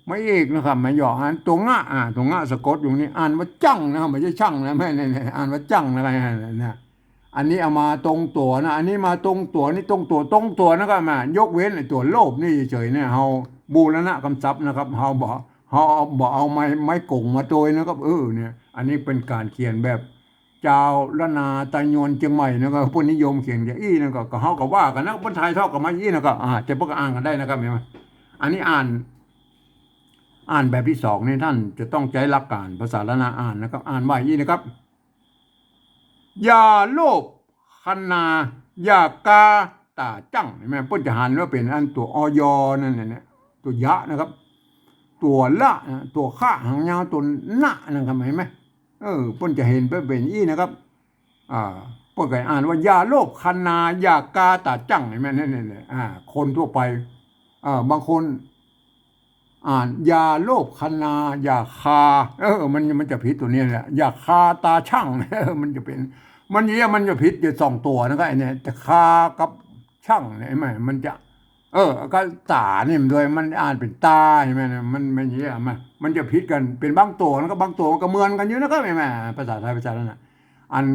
ไม้เอกนะครับ ไม้เยาะ อันตั๋วงะ อ่า ตั๋วงะสะกดอยู่นี่ อ่านว่าจั่งนะครับ ไม่ใช่ช่างนะ แม่ เนี่ย เนี่ย อ่านว่าจั่งนะครับ เนี่ย อันนี้เอามาตรงตั๋วนะ อันนี้มาตรงตั๋ว นี่ตรงตั๋ว ตรงตั๋วนะครับ มายกเว้นไอ้ตั๋วโลภนี่เฉยๆ เนี่ย เฮาบูรณะกำศัพท์นะครับ เฮาบ่ เฮาบ่เอาไม้ ไม้ก๋งมาโตยนะครับ เออ เนี่ย อันนี้เป๋นก๋านเขียนแบบจาวล้านนาไตยวนเจียงใหม่นะครับ เปิ้นนิยมเขียนอย่างอี้นะครับ ก็เฮาก็ว่ากั๋นนะ เปิ้นถ่ายทอดกั๋นมาอี้นะครับ อ่า จะเปิ้นก็อ่านกั๋นได้นะครับ เห็นไหม อันนี้อ่าน อ่านแบบตี้สองนี่ต้านจะต้องใจ๊หลักก๋านภาษาล้านนาอ่านนะครับ อ่านว่าอี้นะครับ อย่าโลภคันนา อย่ากาต๋าจั่ง เห็นไหม เปิ้นจะหันว่าเป๋นอันตั๋ว อย นั่นน่ะเนี่ย ตั๋วยะนะครับ ตั๋วละนะ ตั๋วขะหางยาว ตั๋วนะนะครับ เห็นไหม เออ เปิ้นจะหันไปเป๋นอี้นะครับ อ่า เปิ้นก็อ่านว่า อย่าโลภคันนา อย่ากาต๋าจั่ง เห็นไหม เนี่ย เนี่ย เนี่ย อ่า คนทั่วไป เออ บางคน อ่าน อย่าโลภคันนา อย่าคา เออ มัน มันจะผิดตั๋วนี้แหละ อย่าคาต๋าชั่ง เออ มันจะเป๋น มันเนี่ย มันจะผิดอยู่สองตั๋วนะครับ ไอ้เนี่ย จะคากับชั่งเนี่ย เห็นไหม มันจะ เออ ก็ต๋านี่มันด้วย มันอ่านเป๋นต๋า เห็นไหม มัน มันเนี่ย มัน มันจะผิดกั๋น เป๋นบางตั๋วนะครับ บางตั๋วมันก็เหมือนกั๋นอยู่นะครับ เห็นไหม ภาษาไทย ภาษานั้นน่ะ อัน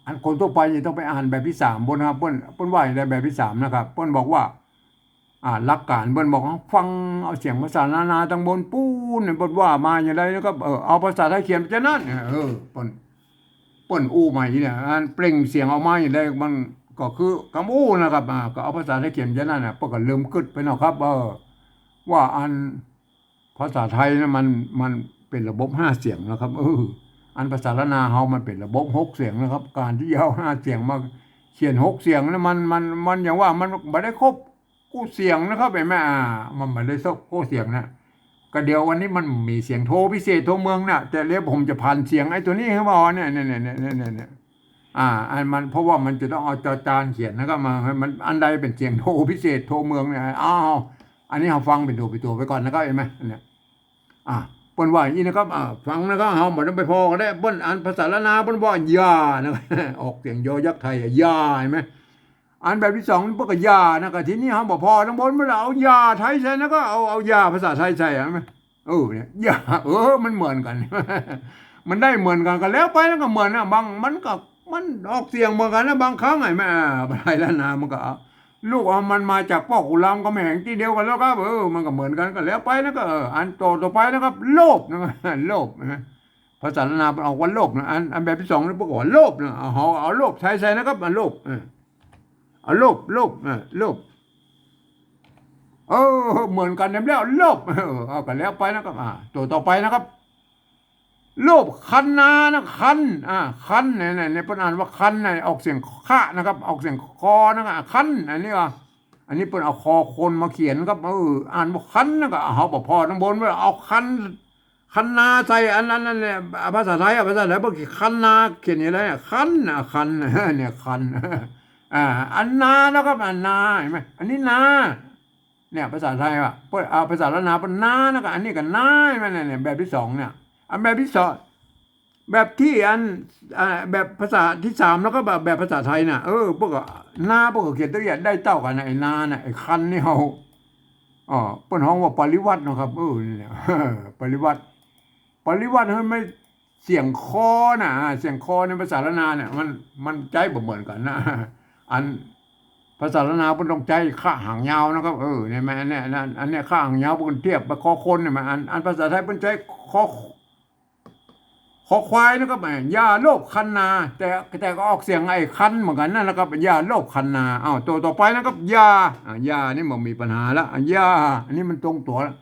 อันคนทั่วไปนี่ต้องไปอ่านแบบตี้สาม เปิ้นนะครับ เปิ้น เปิ้นว่าอย่างใดแบบตี้สามนะครับ เปิ้นบอกว่า อ่า หลักก๋านเปิ้นบอก ฟังเอาเสียงภาษาล้านนาตังบนปู๊นเนี่ย เปิ้นว่ามาอย่างใดนะครับ เออ เอาภาษาไทยเขียนไปจานั้น เออ เปิ้น เปิ้นอู้มาอย่างนี้เนี่ย อันเปล่งเสียงออกมาอย่างใด มันก็คือกำอู้นะครับ อ่า ก็เอาภาษาไทยเขียนไปจานั้นน่ะ เปิ้นก็เริ่มกึ๊ดไปเนาะครับ เออ ว่าอันภาษาไทยนะมัน มันเป๋นระบบห้าเสียงนะครับ เออ อันภาษาล้านนาเฮามันเป๋นระบบหกเสียงนะครับ ก๋านตี้จะเอาห้าเสียงมาเขียนหกเสียงนะ มัน มัน มันอย่างว่ามันบ่ได้ครบ กู้เสียงนะครับ เห็นไหม อ่า มันบ่ได้ซบกู้เสียงนะ ก็เดี๋ยววันนี้มันมีเสียงโทพิเศษโทเมืองนะ แต่เดี๋ยวผมจะผันเสียงไอ้ตั๋วนี้ให้บ่เนี่ย เนี่ย เนี่ย เนี่ย เนี่ย เนี่ย อ่า อันมัน เพราะว่ามันจะต้องเอาจอจานเขียนนะครับ มาให้มัน อันใดเป๋นเสียงโทพิเศษโทเมืองเนี่ย อ้าว อันนี้เฮาฟังเป๋นตั๋วเป๋นตั๋วไปก่อนนะครับ เห็นไหม เนี่ย อ่า เปิ้นว่าอย่างนี้นะครับ อ่า ฟังนะครับ เฮาบ่ต้องไปผ่อก็ได้ เปิ้นอ่านภาษาล้านนา เปิ้นว่าอย่านะครับ ออกเสียงยอยักษ์ไทยอะ อย่า เห็นไหม อันแบบตี้สองนี่เปิ้นก็อย่านะ ก็ทีนี้เฮาบ่ผ่อตังบน เปิ้นเอาอย่าไทยใส่นะ ก็เอา เอาอย่าภาษาไทยใส่อะ เห็นไหม เออ เนี่ย อย่า เออ มันเหมือนกั๋น มันได้เหมือนกั๋น ก็แล้วไปนะ ก็เหมือนนะ บาง มันก็ มันออกเสียงเหมือนกั๋นนะ บางครั้งไอ้แม่ อ่า ภาษาล้านนามันก็เอา ลูกเอามันมาจากป้อกุลามกำแหงตี้เดียวกั๋นแล้วครับ เออ มันก็เหมือนกั๋น ก็แล้วไปนะ ก็ เออ อันต่อ ต่อไปนะครับ โลภนะ โลภนะ ภาษาล้านนามันออกว่าโลภนะ อัน อันแบบตี้สองนี่เปิ้นก็ว่าโลภนะ เอา เอา เอาโลภไทยใส่นะครับ อ่ะ โลภ เออ เอาโลภ โลภ เออ โลภ เออ เหมือนกั๋นแล้ว โลภ เออ เอากั๋นแล้วไปนะครับ อ่า ตั๋วต่อไปนะครับ โลภคันนานะ คัน อ่า คัน เนี่ย เนี่ย เนี่ย เปิ้นอ่านว่าคันนะ ออกเสียงคะนะครับ ออกเสียงคอนะครับ คัน อันนี้อ่ะ อันนี้เปิ้นเอาคอคนมาเขียนครับ เออ อ่านว่าคันนะ ก็เอา เฮาบ่ผ่อตังบน ว่าเอาคัน คันนาใส่อันนั้น นั่นแหละ ภาษาไทยอะ ภาษาไทยเปิ้นคันนา เขียนอย่างไรอะ คันอะ คัน เนี่ย คัน อ่า อันนานะครับ อันนา เห็นไหม อันนี้นา เนี่ย ภาษาไทยอะ เปิ้น อ่า ภาษาล้านนาเปิ้นนานะครับ อันนี้ก็นา เห็นไหม เนี่ย เนี่ย แบบตี้สองเนี่ย อันแบบตี้สอง แบบตี้อัน อ่า แบบภาษาตี้สามแล้วก็แบบ แบบภาษาไทยน่ะ เออ เปิ้นก็นา เปิ้นก็เขียนตั๋วอย่างได้เต้ากั๋นนะ ไอ้นาน่ะ ไอ้คันนี่เฮา อ่า เปิ้นฮ้องว่าปริวรรตนะครับ เออ นี่แหละ ปริวรรต ปริวรรต เฮ้ย ไม่ เสียงคอน่ะ อ่า เสียงคอในภาษาล้านนาเนี่ย มัน มันใจ๊บ่เหมือนกั๋นนะ อันภาษาล้านนาเปิ้นต้องใจ๊คะหางยาวนะครับ เออ เนี่ย มัน อันเนี้ย อันเนี้ยคะหางยาว เปิ้นเทียบไปคอคนเนี่ย มัน อัน อันภาษาไทยเปิ้นใจ๊คอ คอควายนะครับ อย่าโลภคันนา แต่ แต่ก็ออกเสียงไอ้คันเหมือนกั๋นนั่นนะครับ อย่าโลภคันนา อ้าว ตั๋วต่อไปนะครับ อย่า อ่า อย่านี่มันมีปัญหาละ อ่ะ อย่า อันนี้มันตรงตั๋วละ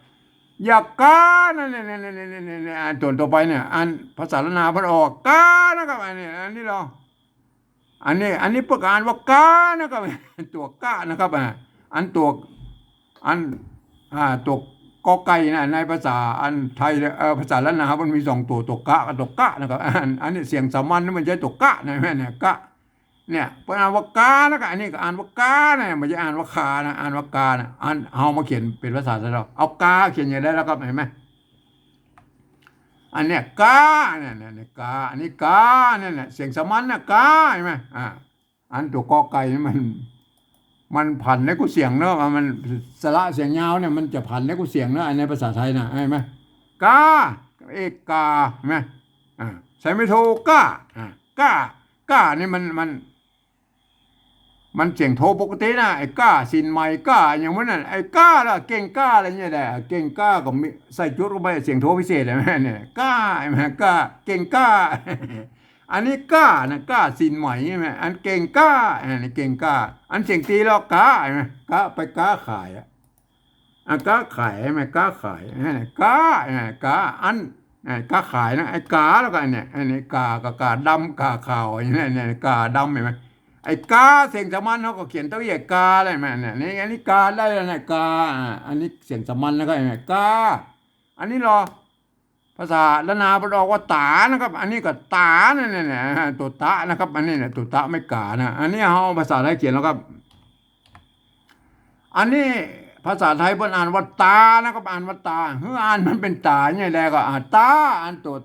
อย่ากา นั่น เนี่ย เนี่ย ตั๋วต่อไปเนี่ย อันภาษาล้านนาเปิ้นออกกานะครับ อันนี้ อันนี้ลอง อันนี้ อันนี้เปิ้นก็อ่านว่ากานะครับ ตั๋วกะนะครับ อ่า อันตั๋ว อัน อ่า ตั๋วกอไก่นะ ในภาษาอันไทย เอ่อ ภาษาล้านนาเปิ้นมีสองตั๋ว ตั๋วกะกับตั๋วกะนะครับ อัน อันนี้เสียงสามัญนี่มันใจ๊ตั๋วกะนะ แม่นเนี่ย กะ เนี่ย เปิ้นอ่านว่ากา แล้วก็อันนี้ก็อ่านว่ากานะ บ่ใจ้อ่านว่ากานะ อ่านว่ากานะ อัน เฮามาเขียนเป๋นภาษาไทยลาว เอากาเขียนอย่างใด๋แล้วครับ หันก่อ อันเนี้ย กา เนี่ย เนี่ย เนี่ย กา อันนี้กา เนี่ย เนี่ย เสียงสามัญนะ กา หันก่อ อ่า อันตั๋วกอไก่นี่มัน มันผันในกู้เสียงเนาะ มันสระเสียงยาวเนี่ย มันจะผันในกู้เสียงเนาะ อันในภาษาไทยนะ หันก่อ กา เอกกา หันก่อ อ่า ใส่ไม้โท ก้า อ่า ก้า ก้า นี่มัน มัน มันเสียงโทปกตินะ ไอ้ก้า สินใหม่ ก้า อย่างนั้นน่ะ ไอ้ก้าละ เก่งก้า อะไรเนี่ยแหละ เก่งก้าก็มี ใส่จุดเข้าไป เสียงโทพิเศษ หันก่อ เนี่ย ก้า หันก่อ ก้า เก่งก้า อันนี้ก้านะ ก้า สินใหม่ หันก่อ อันเก่งก้า อันนี้เก่งก้า อันเสียงตีแล้ว กา หันก่อ กา ไปก๊าขายอะ อ่ะ ก๊าขาย หันก่อ ก๊าขาย หันก่อ ก๊า หันก่อ ก๊า อัน อ่ะ ก๊าขายนะ ไอ้กา แล้วก็อันเนี่ย อันนี้กา กา กาดำ กาขาว อย่างเนี้ย เนี่ย กาดำ หันก่อ ไอ้กา เสียงสามัญเฮาก็เขียนเต้าเอี้ย กา ได้ไหม เนี่ย นี่ อันนี้กาได้แล้วนะ กา อ่ะ อันนี้เสียงสามัญแล้วก็ หันก่อ กา อันนี้ลอ ภาษาล้านนาเปิ้นออกว่าต๋านะครับ อันนี้ก็ต๋า เนี่ย เนี่ย เนี่ย ตั๋วตะนะครับ อันนี้เนี่ย ตั๋วตะไม้ก๋านะ อันนี้เฮาภาษาไทยเขียนแล้วครับ อันนี้ภาษาไทยเปิ้นอ่านว่าต๋านะครับ อ่านว่าต๋า หื้ออ่านมันเป๋นต๋าเนี่ยแหละ ก็อ่านต๋า อันตั๋ว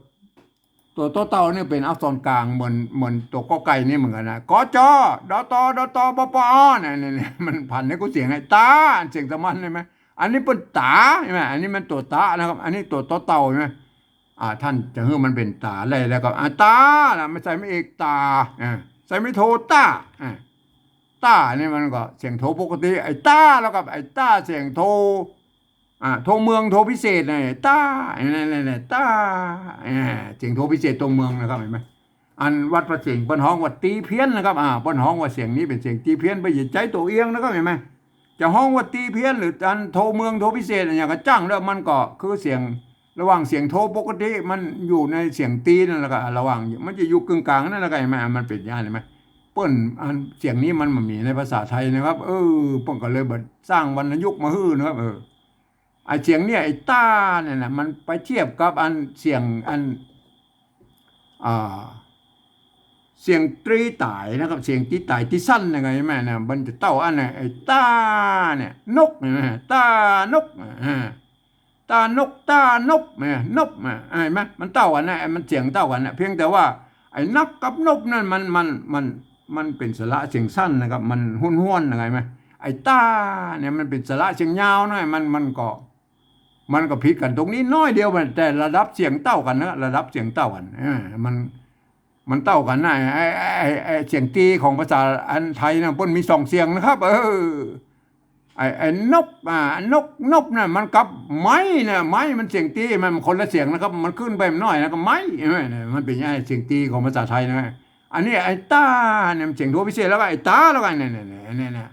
ตั๋ว ตั๋วเต่านี่เป๋นอักษรกลาง เหมือน เหมือนตั๋วกอไก่นี่เหมือนกั๋นนะ ก จ ด ต ด ต บ ป อ เนี่ย เนี่ย เนี่ย มันผันในกู้เสียง หันก่อ ต๋า อันเสียงสามัญ หันก่อ อันนี้เปิ้นต๋า หันก่อ อันนี้มันตั๋วตะนะครับ อันนี้ตั๋ว ต เต่า หันก่อ อ่า ต้านจะหื้อมันเป๋นต๋าได้แล้วก็ อ่า ต๋า นะ ไม่ใส่ไม้เอก ต๋า อ่า ใส่ไม้โท ต้า อ่า ต้า นี่มันก็เสียงโทปกติ ไอ้ต้า แล้วก็ไอ้ต้า เสียงโท อ่า โทเมือง โทพิเศษ เนี่ย ต้า เนี่ย เนี่ย เนี่ย ต้า อ่า เสียงโทพิเศษ โทเมืองนะครับ หันก่อ อันวัดพระสิงห์เปิ้นฮ้องว่าตีเพี้ยนนะครับ อ่า เปิ้นฮ้องว่าเสียงนี้เป๋นเสียงตีเพี้ยน บ่ใจ้ตั๋วเอียงนะครับ หันก่อ จะฮ้องว่าตีเพี้ยน หรืออันโทเมือง โทพิเศษ อะหยังก็จ้าง แล้วมันก็คือเสียงระหว่างเสียงโทปกติ มันอยู่ในเสียงตีนั่นแหละครับ ระหว่าง มันจะอยู่กึ่งก๋างนั่นแหละครับ หันก่อ มันเป๋นอย่างนั้น หันก่อ เปิ้น อันเสียงนี้มันบ่มีในภาษาไทยนะครับ เออ เปิ้นก็เลยบ่สร้างวรรณยุกต์มาหื้อนะครับ เออ ไอ้เสียงเนี่ย ไอ้ต้าเนี่ยนะ มันไปเทียบกับอันเสียงอัน อ่า เสียงตรีต๋ายนะครับ เสียงตรีต๋ายตี้สั้นยังไงแม่นะ มันจะเต้าอันน่ะ ไอ้ต้าเนี่ย นกเนี่ยนะ ต้านก อ่า ต้านก ต้านบเนี่ย นบ อ่ะ หันก่อ มันเต้ากั๋นนะ มันเสียงเต้ากั๋นนะ เพียงแต่ว่าไอ้นกกับนบนั่นมัน มัน มัน มันเป๋นสระเสียงสั้นนะครับ มันห้วนๆ ยังไงแม่ ไอ้ต้าเนี่ยมันเป๋นสระเสียงยาวนะ มัน มันก็ มันก็ผิดกั๋นตรงนี้น้อยเดียว แต่ระดับเสียงเต้ากั๋นนะ ระดับเสียงเต้ากั๋น เออ มัน มันเต้ากั๋นนะ ไอ้ ไอ้ ไอ้ ไอ้เสียงตีของภาษาอันไทยนะ เปิ้นมีสองเสียงนะครับ เออ ไอ้ ไอ้นบ อ่า นก นบน่ะ มันกับไม้น่ะ ไม้มันเสียงตี มันคนละเสียงนะครับ มันขึ้นไปมันน้อยนะ ก็ไม้ เห็นไหมเนี่ย มันเป๋นไอ้เสียงตีของภาษาไทยนะ อันนี้ไอ้ต้าเนี่ยมันเสียงโทพิเศษ แล้วก็ไอ้ต๋า แล้วก็เนี่ย เนี่ย เนี่ย เนี่ย เนี่ย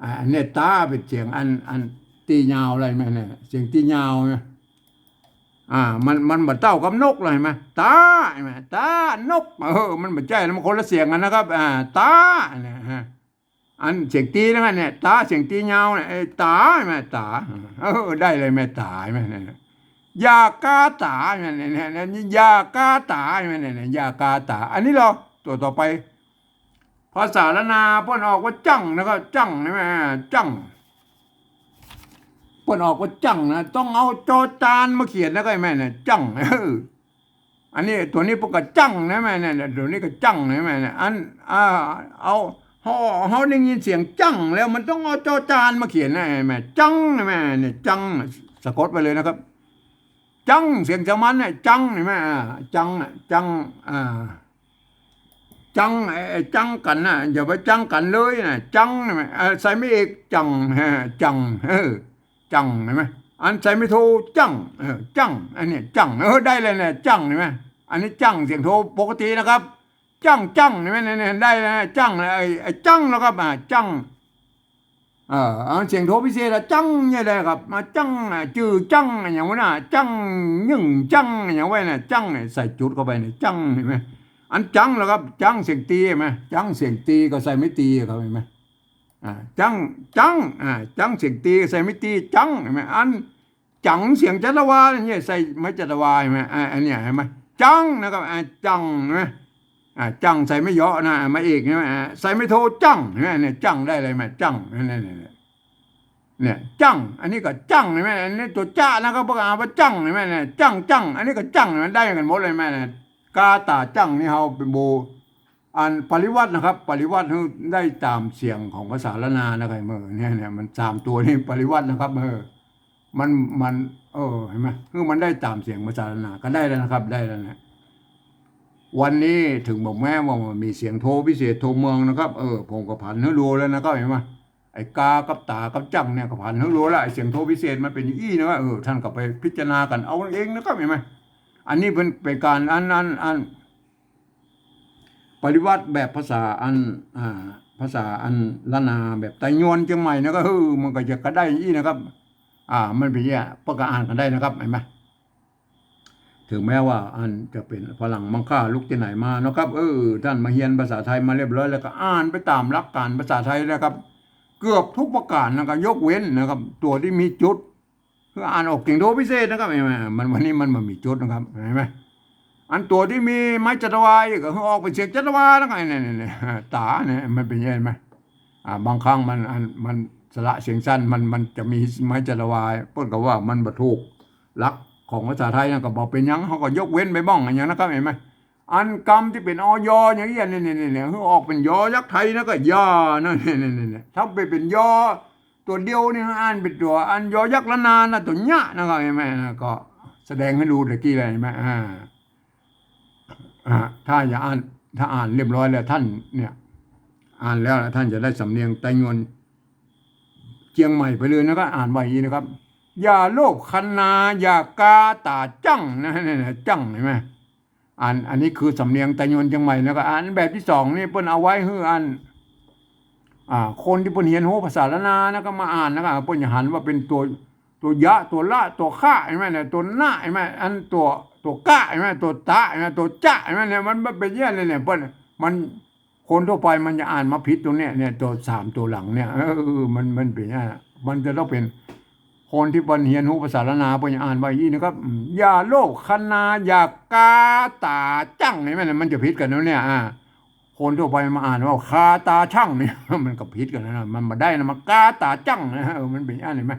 อ่า อันเนี้ยต๋าเป๋นเสียงอัน อันตี้ยาวอะไรไหมเนี่ย เสียงตี้ยาวนะ อ่า มัน มันบ่เต้ากับนกเลย หันก่อ ต๋า หันก่อ ต๋า นก เออ มันบ่ใจ้แล้ว มันคนละเสียงกั๋นนะครับ อ่า ต๋า เนี่ยฮะ อันเสียงตี้นะเนี่ย ต๋า เสียงตี้ยาวเนี่ย ไอ้ต๋า หันก่อ ต๋า เออ ได้เลยแม่ต๋า หันก่อ เนี่ย อย่ากาต๋า เนี่ย เนี่ย เนี่ย อย่ากาต๋า หันก่อ เนี่ย เนี่ย อย่ากาต๋า อันนี้ลอ ตั๋วต่อไป ภาษาล้านนาเปิ้นออกว่าจั่งนะครับ จั่ง หันก่อ จั่ง เปิ้นออกว่าจั่งนะ ต้องเอาจอจานมาเขียนนะ เข้าใจ๋ไหมเนี่ย จั่ง เออ อันนี้ตั๋วนี้เปิ้นก็จั่งนะแม่เนี่ย ตั๋วนี้ก็จั่งนะแม่เนี่ย อัน อ่า เอา เฮา เฮาได้ยินเสียงจั่งแล้วมันต้องเอาจอจานมาเขียนนะแม่ จั่งนะแม่เนี่ย จั่ง สะกดไปเลยนะครับ จั่ง เสียงสามัญเนี่ย จั่ง หันก่อ อ่า จั่ง อ่ะ จั่ง อ่า จั่ง ไอ้ ไอ้จั่งกั๋นน่ะ อย่าไปจั่งกั๋นเลยน่ะ จั่งนี่แม่ เอ่อ ใส่ไม้เอก จั่ง ฮะ จั่ง เออ จั่ง หันก่อ อันใส่ไม้โท จั่ง เออ จั่ง อันเนี้ย จั่ง เออ ได้เลยเนี่ย จั่ง หันก่อ อันนี้จั่ง เสียงโทปกตินะครับ จั่ง จั่ง หันก่อ เนี่ย เนี่ย ได้เลยนะ จั่ง ไอ้ ไอ้จั่งแล้วครับ อ่า จั่ง เออ เอาเสียงโทพิเศษละ จั่ง เนี่ยแหละครับ มาจั่ง อ่ะ จื้อจั่ง อะหยังวะน่ะ จั่ง ยิ่งจั่ง อะหยังไว้น่ะ จั่ง เนี่ย ใส่จุดเข้าไปเนี่ย จั่ง หันก่อ อันจั่งแล้วครับ จั่ง เสียงตี หันก่อ จั่ง เสียงตีก็ใส่ไม้ตีครับ หันก่อ อ่า จั่ง จั่ง อ่า จั่ง เสียงตีก็ใส่ไม้ตี จั่ง หันก่อ อัน จั๋ง เสียงจัตวาเนี่ย ใส่ไม้จัตวา หันก่อ อ่า อันเนี้ย หันก่อ จั่ง นะครับ อ่า จั่ง หันก่อ อ่า จั่งใส่ไม้เยาะนะ มาเอกใช่ไหม อ่า ใส่ไม้โทจั่ง เห็นไหมเนี่ย จั่งได้เลยไหม จั่ง เนี่ย เนี่ย เนี่ย เนี่ย จั่ง อันนี้ก็จั่ง เห็นไหม อันนี้ตั๋วจ๊ะนะครับ พวกอ่านว่าจั่ง เห็นไหมเนี่ย จั่ง จั่ง อันนี้ก็จั่ง มันได้กันหมดเลย เห็นไหมเนี่ย กาต๋าจั่งนี่เฮาไปโบ อันปริวรรตนะครับ ปริวรรตหื้อได้ต๋ามเสียงของภาษาล้านนานะครับ เออ เนี่ย เนี่ย มันสามตั๋วนี่ปริวรรตนะครับ เออ มัน มัน เออ เห็นไหม คือมันได้ต๋ามเสียงภาษาล้านนา ก็ได้แล้วนะครับ ได้แล้วนะ วันนี้เถิงบอกแม้ว่ามันมีเสียงโทพิเศษโทเมืองนะครับ เออ ผมก็ผันหื้อฮู้แล้วนะครับ เห็นไหม ไอ้กากับต๋ากับจั่งเนี่ยก็ผันหื้อฮู้แล้ว ไอ้เสียงโทพิเศษมันเป๋นอย่างอี้นะครับ เออ ท่านก็ไปพิจารณากั๋นเอาเองนะครับ เห็นไหม อันนี้เป๋น เป๋นก๋านอัน อัน อัน ปริวรรตแบบภาษาอัน อ่า ภาษาอันล้านนาแบบไตยวนเจียงใหม่นะ ก็ เออ มันก็จะกระได้อี้นะครับ อ่า มันเป๋นอย่างเงี้ย พวกก็อ่านกั๋นได้นะครับ เห็นไหม เถิงแม้ว่าอันจะเป๋นฝรั่งมังค่าลุกตี้ไหนมานะครับ เออ ท่านมาเฮียนภาษาไทยมาเรียบร้อยแล้วก็อ่านไปต๋ามหลักก๋านภาษาไทยนะครับ เกือบทุกประก๋านนะครับ ยกเว้นนะครับ ตั๋วตี้มีจุด คืออ่านออกเสียงโทพิเศษนะครับ เห็นไหม มัน วันนี้มันบ่มีจุดนะครับ เห็นไหม อันตั๋วตี้มีไม้จัตวาอีกก็คือออกเป๋นเสียงจัตวานะครับ เนี่ย เนี่ย เนี่ย ต๋าเนี่ย มันเป๋นอย่างนี้ เห็นไหม อ่า บางครั้งมัน อัน มันสระเสียงสั้น มัน มันจะมีไม้จัตวา เปิ้นก็ว่ามันบ่ถูกหลักของภาษาไทยนะ ก็บ่เป๋นหยัง เฮาก็ยกเว้นไปบ้างอะหยังนะครับ เห็นไหม อันกำตี้เป๋น อ ยอ อย่างเงี้ย เนี่ย เนี่ย เนี่ย เนี่ย คือออกเป๋นยอยักษ์ไทยนะ ก็ยานะ เนี่ย เนี่ย เนี่ย เนี่ย ถ้าไปเป๋นยอตั๋วเดียวนี่อ่านเป๋นตั๋วอันยอยักษ์ล้านนานะ ตั๋วเนี้ยนะครับ เห็นไหมนะ ก็แสดงหื้อฮู้ตะกี้เลย เห็นไหม อ่า อ่า ถ้าจะอ่าน ถ้าอ่านเรียบร้อยแล้วท่านเนี่ย อ่านแล้วท่านจะได้สำเนียงไตยวนเจียงใหม่ไปเลยนะครับ อ่านว่าอย่างนี้นะครับ อย่าโลภคันนา อย่ากาต๋าจั่งนะ เนี่ย เนี่ย จั่ง เห็นไหม อัน อันนี้คือสำเนียงไตยวนเจียงใหม่นะครับ อันแบบตี้สองนี่เปิ้นเอาไว้หื้ออัน อ่า คนตี้เปิ้นเฮียนฮู้ภาษาล้านนานะ ก็มาอ่านนะ ก็เปิ้นจะหันว่าเป๋นตั๋ว ตั๋วยะ ตั๋วละ ตั๋วคะ เห็นไหมเนี่ย ตั๋วนะ เห็นไหม อันตั๋ว ตั๋วกะ เห็นไหม ตั๋วตะ เห็นไหม ตั๋วจะ เห็นไหมเนี่ย มัน มันเป๋นอย่างนี้เนี่ย เปิ้น มัน คนทั่วไปมันจะอ่านมาผิดตรงเนี้ย เนี่ย ตั๋วสามตั๋วหลังเนี่ย เออ มัน มันเป๋นอย่างนี้ มันจะต้องเป๋น คนตี้เปิ้นเฮียนฮู้ภาษาล้านนาเปิ้นจะอ่านว่าอย่างนี้นะครับ อืม อย่าโลภคันนา อย่ากาต๋าจั่ง เห็นไหมเนี่ย มันจะผิดกั๋นนะเนี่ย อ่า คนทั่วไปมาอ่านว่าคาต๋าจั่งเนี่ย มันก็ผิดกั๋นนะ มันบ่ได้นะ มันกาต๋าจั่งนะ เออ มันเป๋นอย่างนี้ เห็นไหม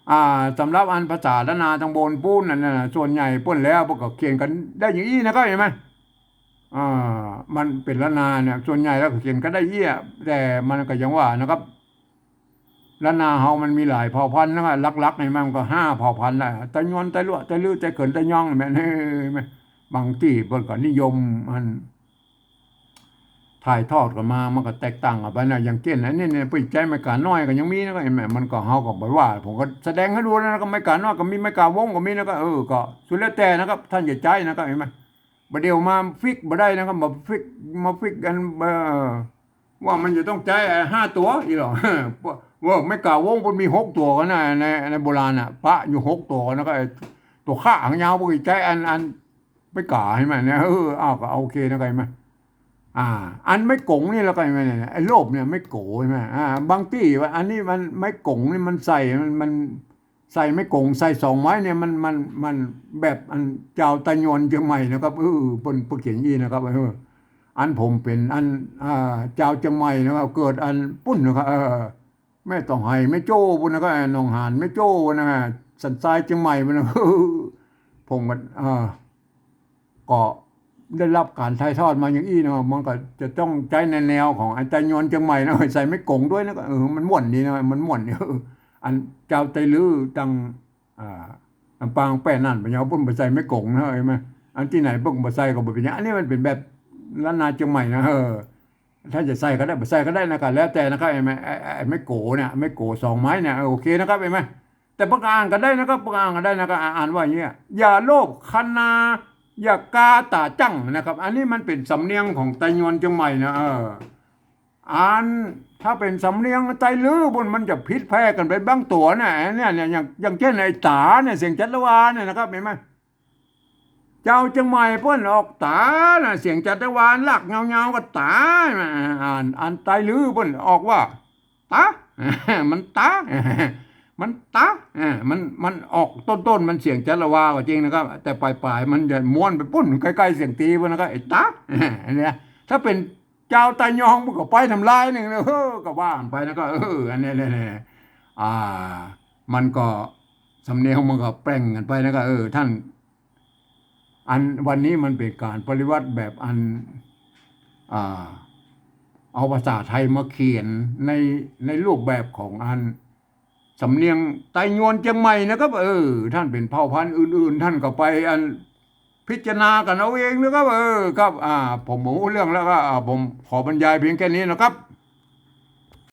อ่า สำหรับอันภาษาล้านนาตางบนปู๊นนั่นน่ะ ส่วนใหญ่เปิ้นแล้วเปิ้นก็เขียนกั๋นได้อย่างอี้นะครับ หันก่อ อ่า มันเป๋นล้านนาเนี่ย ส่วนใหญ่แล้วก็เขียนกั๋นได้อี้ แต่มันก็อย่างว่านะครับ ล้านนาเฮามันมีหลายเผ่าพันธุ์นะครับ หลักๆ นี่มันก็ห้าเผ่าพันธุ์ละ ไตยวน ไตลัว ไตลื้อ ไตเขิน ไตยอง แม่น เออ แม่น บางตี้เปิ้นก็นิยมอัน ถ่ายทอดกั๋นมา มันก็แตกต่างกั๋นไปนะ อย่างเจ้นอันนี้เนี่ย ไปใจ๊ไม้ก๋าน้อยก็ยังมีนะ ก็หันก่อ มันก็ เฮาก็บ่ว่า ผมก็แสดงหื้อดูแล้วนะ ก็ไม้ก๋าน้อยก็มี ไม้ก๋าวงก็มีนะ ก็ เออ ก็สุดแล้วแต่นะครับ ท่านจะใจ๊นะครับ หันก่อ บ่าเดี่ยวมาฟิกบ่ได้นะครับ มาฟิก มาฟิกกั๋น เออ ว่ามันจะต้องใจ๊ เอ่อ ห้าตั๋วอี้หรอ ว่าไม้ก๋าวงมันมีหกตั๋วกั๋นนะ ใน ในโบราณน่ะ ปะอยู่หกตั๋วนะ ก็ไอ้ตั๋วคะหางยาว พวกอี้ใจ๊อัน อัน ไม้ก๋าหันก่อเนี่ย เออ อ้าว ก็โอเคนะ หันก่อ อ่า อันไม้ก๋งนี่แล้วก็หันก่อเนี่ย ไอ้โลภเนี่ยไม้โก๋หันก่อ อ่า บางตี้ว่าอันนี้มันไม้ก๋งนี่มันใส่ มัน มันใส่ไม้ก๋ง ใส่สองไม้เนี่ย มัน มัน มันแบบอันจาวไตยวนเจียงใหม่นะครับ เออ เปิ้น เปิ้นเขียนอี้นะครับ เออ อันผมเป๋นอัน อ่า จาวเจียงใหม่นะครับ เกิดอันปู๊นนะครับ เออ แม่ต้องไห่ แม่โจ้ปู๊นนะ ก็หนองหาน แม่โจ้ปู๊นนะ สันทรายเจียงใหม่ปู๊นนะ ผมก็ อ่า ก็ได้รับก๋านถ่ายทอดมาอย่างอี้เนาะ มันก็จะต้องใจ๊ในแนวของไอ้ไตยวนเจียงใหม่นะ ใส่ไม้ก๋งด้วยนะ ก็ เออ มันม่วนดีนะ มันม่วนดี เออ อันจาวไตลื้อตัง อ่า ลำปางแป้นั่น พะเยา เปิ้นบ่ใส่ไม้ก๋งนะ หันก่อ อันตี้ไหนเปิ้นบ่ใส่ก็บ่เป๋นหยัง อันนี้มันเป๋นแบบล้านนาเจียงใหม่นะ เออ ถ้าจะใส่ก็ได้ บ่ใส่ก็ได้นะ ก็แล้วแต่นะครับ หันก่อ ไอ้ ไอ้ ไอ้ไม้โก๋เนี่ย ไม้โก๋สองไม้เนี่ย เออ โอเคนะครับ หันก่อ แต่เปิ้นก็อ่านกั๋นได้นะครับ เปิ้นก็อ่านกั๋นได้นะครับ อ่า อ่านว่าอย่างเงี้ย อย่าโลภคันนา อย่ากาต๋าจั่งนะครับ อันนี้มันเป๋นสำเนียงของไตยวนเจียงใหม่นะ เออ อัน ถ้าเป๋นสำเนียงไตลื้อปู๊น มันจะผิดแผกกั๋นไปบางตั๋วนะ เนี่ย เนี่ย อย่าง อย่างเจ้นไอ้ต๋าเนี่ย เสียงจัตวาเนี่ยนะครับ หันก่อ จาวเจียงใหม่เปิ้นออกต๋านะ เสียงจัตวา ลากยาวๆ ก็ต๋านะ อ่าน อันไตลื้อเปิ้นออกว่า ต๋า มันต๋า มันตะ อ่า มัน มันออกต้นๆ มันเสียงจัตวาก็จริงนะครับ แต่ป๋ายๆ มันจะม้วนไปปู๊นใก้ๆ เสียงตี๋ปู๊นนะครับ ไอ้ตะ อ่า อันเนี้ย ถ้าเป๋นจาวไตยองมันก็ไปต๋ามลายนึ่งนะ เออ ก็ว่ากั๋นไปนะ ก็ เออ อันเนี้ย เนี่ย เนี่ย อ่า มันก็ สำเนียงมันก็แปลงกั๋นไปนะ ก็ เออ ต้าน อันวันนี้มันเป๋นก๋านปริวัติแบบอัน อ่า เอาภาษาไทยมาเขียนใน ในรูปแบบของอันสำเนียงไตยวนเจียงใหม่นะครับ เออ ต้านเป๋นเผ่าพันธุ์อื่นๆ ต้านก็ไปอันพิจารณากั๋นเอาเองนะครับ เออ ครับ อ่า ผมบ่ฮู้เรื่องแล้วก็ อ่า ผมขอบรรยายเพียงแค่นี้นะครับ